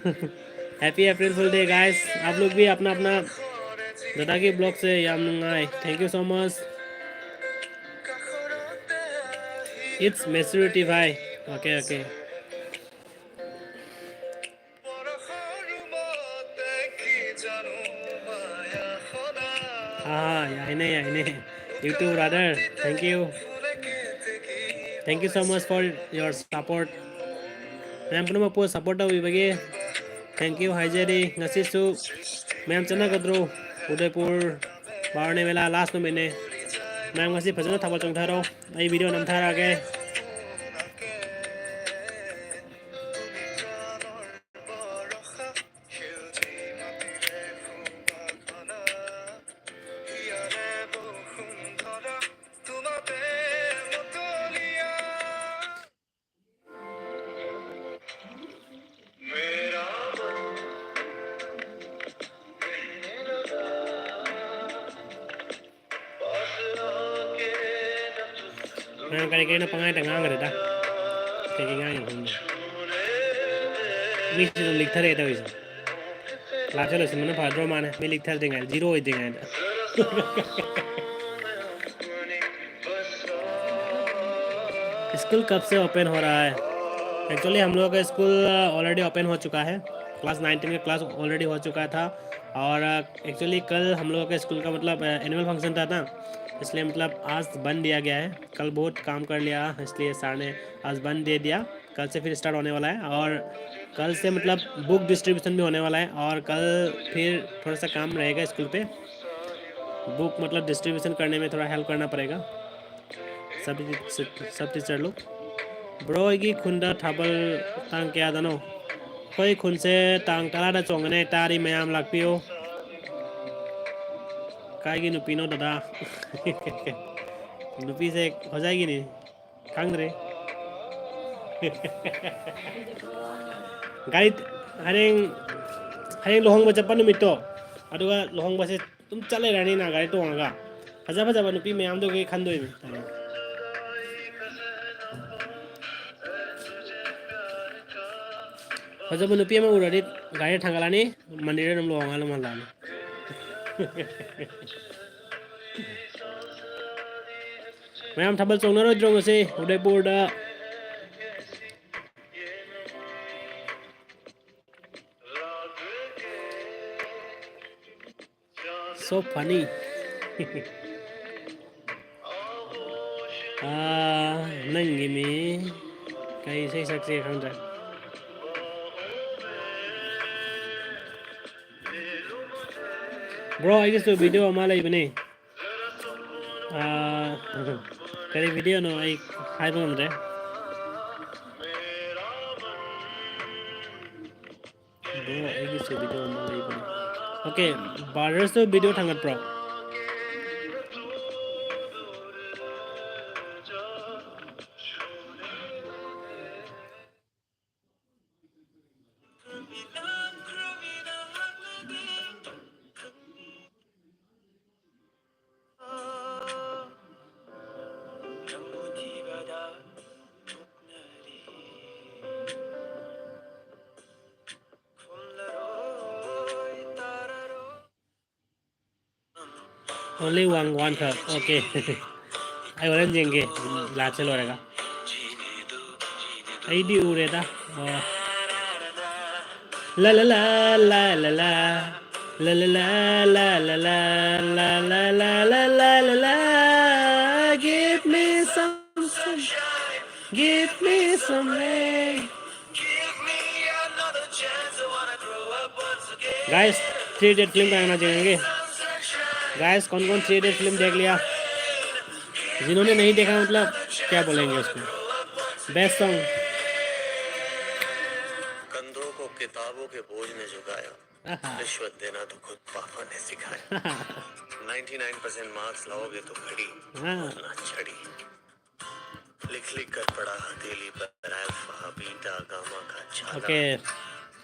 ꯍꯦꯄꯤ ꯑꯦꯄ꯭ꯔꯤꯜ ꯐꯨꯜ ꯗꯦ, guys. आप लोग भी अपना अपना दादा के ब्लॉग से, ꯌꯥꯝ ꯅꯨꯡꯉꯥꯏ, thank you so much. It's maturity, भाई. Okay, okay. हाँ, हाँ, ꯌꯥꯏꯅꯦ, ꯌꯥꯏꯅꯦ. YouTube brother, thank you. Thank you so much for your support. ꯃꯌꯥꯝ ꯄꯨꯝꯅꯃꯛꯄꯨ support ꯇꯧꯕꯤꯕꯒꯤ thank you ꯍꯥꯏꯖꯔꯤ꯫ ꯉꯁꯤꯁꯨ ꯃꯌꯥꯝ ꯆꯠꯅꯒꯗ꯭ꯔꯣ? ꯎꯗꯩꯄꯨꯔ ꯕꯥꯔꯨꯅꯤ ꯃꯦꯂꯥ last ꯅꯨꯃꯤꯠꯅꯦ꯫ ꯃꯌꯥꯝ ꯉꯁꯤ ꯐꯖꯅ ꯊꯥꯕꯜ ꯆꯣꯡꯊꯔꯣ꯫ ꯑꯩ video ꯅꯝꯊꯔꯛꯑꯒꯦ꯫ ꯃꯌꯥꯝ ꯀꯔꯤ ꯀꯔꯤꯅꯣ ꯄꯪꯉꯥꯡꯗ ꯉꯥꯡꯈ꯭ꯔꯦꯗ꯫ ꯀꯩꯀꯩ ꯉꯥꯡꯉꯤꯅꯣ ꯈꯪꯗꯦ꯫ ꯃꯤꯁꯨ ꯑꯗꯨꯝ ꯂꯤꯛꯊꯔꯛꯑꯦ ꯇꯧꯔꯤꯁꯦ꯫ ꯂꯥꯏꯞꯁꯦ ꯂꯣꯏꯁꯤꯟꯕꯅ ꯐꯗ꯭ꯔꯣ ꯃꯥꯅꯦ, ꯃꯤ ꯂꯤꯛꯊꯗ꯭ꯔꯤꯉꯩꯗ, zero ꯑꯣꯏꯗ꯭ꯔꯤꯉꯩꯗ꯫ स्कूल कब से ओपन हो रहा है? एक्चुअली हम लोगों का स्कूल ऑलरेडी ओपन हो चुका है। क्लास नाइनटीन का क्लास ऑलरेडी हो चुका था। और एक्चुअली कल हम लोगों के स्कूल का मतलब एनुअल फंक्शन था ना, इसलिए मतलब आज बंद दिया गया है। कल बहुत काम कर लिया, इसलिए सर ने आज बंद दे दिया। कल से फिर स्टार्ट होने वाला है। और कल से मतलब बुक डिस्ट्रीब्यूशन भी होने वाला है। और कल फिर थोड़ा सा काम रहेगा स्कूल पे, बुक मतलब डिस्ट्रीब्यूशन करने में थोड़ा हेल्प करना पड़ेगा सब सब टीचर लोग। ꯕ꯭ꯔꯣ ꯍꯣꯏꯒꯤ ꯈꯨꯟꯗ ꯊꯥꯕꯜ ꯇꯥꯡ ꯀꯌꯥꯗꯅꯣ? ꯑꯩꯈꯣꯏ ꯈꯨꯟꯁꯦ ꯇꯥꯡ ꯇꯔꯥꯗ ꯆꯣꯡꯒꯅꯤ, ꯇꯥꯔꯤ ꯃꯌꯥꯝ ꯂꯥꯛꯄꯤꯌꯨ꯫ ꯀꯥꯏꯒꯤ ꯅꯨꯄꯤꯅꯣ ꯗꯗꯥ? ꯅꯨꯄꯤꯁꯦ ꯍꯣꯖꯥꯏꯒꯤꯅꯤ꯫ ꯈꯪꯗ꯭ꯔꯦ꯫ ꯒꯥꯔꯤ ꯍꯌꯦꯡ, ꯍꯌꯦꯡ ꯂꯨꯍꯣꯡꯕ ꯆꯠꯄ ꯅꯨꯃꯤꯠꯇꯣ, ꯑꯗꯨꯒ ꯂꯨꯍꯣꯡꯕꯁꯦ ꯑꯗꯨꯝ ꯆꯠ ꯂꯩꯔꯅꯤꯅ ꯒꯥꯔꯤ ꯇꯣꯡꯉꯒ꯫ ꯐꯖ ꯐꯖꯕ ꯅꯨꯄꯤ ꯃꯌꯥꯝꯗꯨꯒꯤ ꯈꯟꯗꯣꯏꯅꯤ꯫ ꯐꯖꯕ ꯅꯨꯄꯤ ꯑꯃ ꯎꯔꯗꯤ ꯒꯥꯔꯤ ꯊꯥꯡꯒꯠꯂꯅꯤ, ꯃꯟꯗꯤꯔꯗ ꯑꯗꯨꯝ ꯂꯨꯍꯣꯡꯉ ꯑꯗꯨꯝ ꯍꯜꯂꯛꯑꯅꯤ꯫ ꯃꯌꯥꯝ ꯊꯥꯕꯜ ꯆꯣꯡꯅꯔꯣꯏꯗ꯭ꯔꯣ ꯉꯁꯤ ꯎꯗꯩꯄꯨꯔꯗ? So funny. ꯑꯥ, ꯅꯪꯒꯤ ꯃꯤ ꯀꯩ ꯏꯁꯩ ꯁꯛꯁꯤ ꯈꯪꯗ꯭ꯔꯦ꯫ ꯕ꯭ꯔꯣ, ꯑꯩꯒꯤꯁꯨ ꯚꯤꯗꯤꯑꯣ ꯑꯃ ꯂꯩꯕꯅꯦ꯫ ꯑꯥ, ꯀꯔꯤ ꯚꯤꯗꯤꯑꯣꯅꯣ ꯑꯩ ꯍꯥꯏꯕ ꯉꯝꯗ꯭ꯔꯦ꯫ ꯕ꯭ꯔꯣ, ꯑꯩꯒꯤꯁꯨ ꯚꯤꯗꯤꯑꯣ ꯑꯃ ꯂꯩꯕꯅꯦ꯫ ꯑꯣꯀꯦ, ꯕ꯭ꯔꯗꯔꯁꯨ ꯚꯤꯗꯤꯑꯣ ꯊꯥꯡꯒꯠꯄ꯭ꯔꯣ? Only one, one ꯈꯛ꯫ ꯑꯣꯀꯦ꯫ ꯑꯩ ꯍꯣꯔꯦꯟ ꯌꯦꯡꯒꯦ, ꯂꯥꯏꯚꯁꯦ ꯂꯣꯏꯔꯒ꯫ ꯑꯩꯗꯤ ꯎꯔꯦꯗ꯫ ꯑꯣ꯫ La la la la la la. La la la la la la. La la la la la la la. Give me some sunshine. Give me some rain. Guys, Three Idiot film का गाना देखेंगे। Guys, कौन कौन Three Idiot film देख लिया? जिन्होंने नहीं देखा, मतलब, क्या बोलेंगे उसको? Best song. कंधों को किताबों के बोझ ने झुकाया, रिश्वत देना तो खुद पापा ने सिखाया। नाइंटी नाइन परसेंट मार्क्स लाओगे तो घड़ी, हाँ। वरना छड़ी। लिख लिख कर पढ़ा हथेली पर अल्फा, बीटा, गामा का छाला। Okay.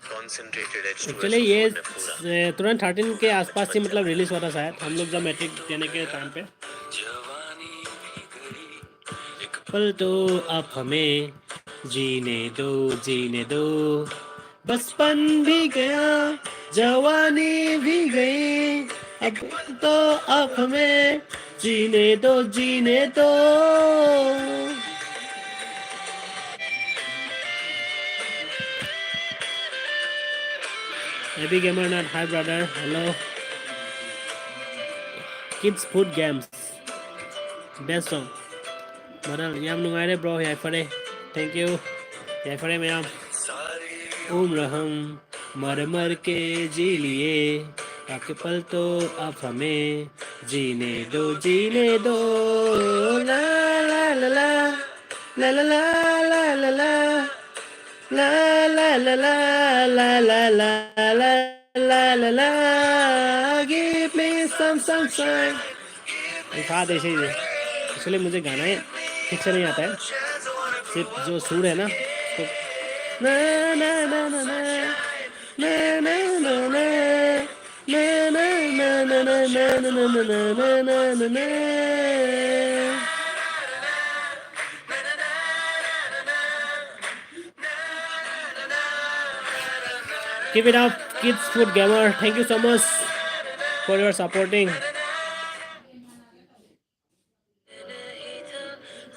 Concentrated H two S O four ने पूरा। Actually, ये, ए, two thousand thirteen के आसपास ही, मतलब, रिलीज हुआ था शायद, हम लोग जब मैट्रिक देने के टाइम पे। पल तो आप हमें जीने दो, जीने दो। बचपन भी गया, जवानी भी गई, अब तो आप हमें जीने दो, जीने दो। Abhi Gamer Nat, hi brother, hello. Kids Food Games, best song. ꯃꯔꯜ ꯌꯥꯝ ꯅꯨꯡꯉꯥꯏꯔꯦ bro, ꯌꯥꯏꯐꯔꯦ, thank you, ꯌꯥꯏꯐꯔꯦ ꯃꯌꯥꯝ꯫ उम्र हम मर मर के जी लिए, बाकी पल तो आप हमें जीने दो, जीने दो। La la la la, la la la la la la, la la la la la la la la, la la la, give me some sunshine. दिखा दे इसे। Actually मुझे गाना ही ठीक से नहीं आता है, सिर्फ जो सुर है ना, तो ना ना ना ना ना, ना ना ना ना, ना ना ना ना ना। Keep it up, Kids Food Gamer. Thank you so much for your supporting.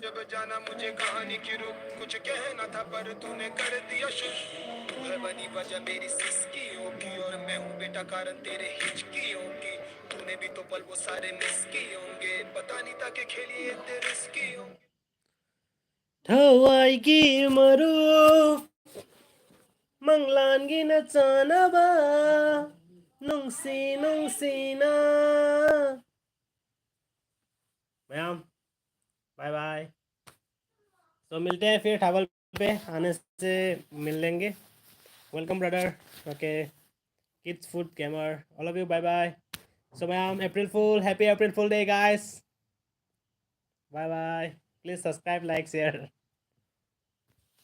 जब जाना मुझे कहानी की रुक, कुछ कहना था पर मैं हूँ बेटा कारण तेरे हिचकियों की। तूने भी तो पल वो सारे मिस किए होंगे, पता नहीं था कि खेलिए इतने रिस्की होंगे। ꯊꯋꯥꯏꯒꯤ ꯃꯔꯨꯞ, ꯃꯪꯂꯥꯟꯒꯤ ꯅꯆꯥꯅꯕ, ꯅꯨꯡꯁꯤ ꯅꯨꯡꯁꯤꯅ꯫ ꯃꯌꯥꯝ, bye bye. So मिलते हैं फिर थावल पे, आने से मिल लेंगे. Welcome brother. Okay, kids food gamer, all of you, bye bye. So ꯃꯌꯥꯝ, April Fool, happy April Fool Day guys. Bye bye. Please subscribe, like, share.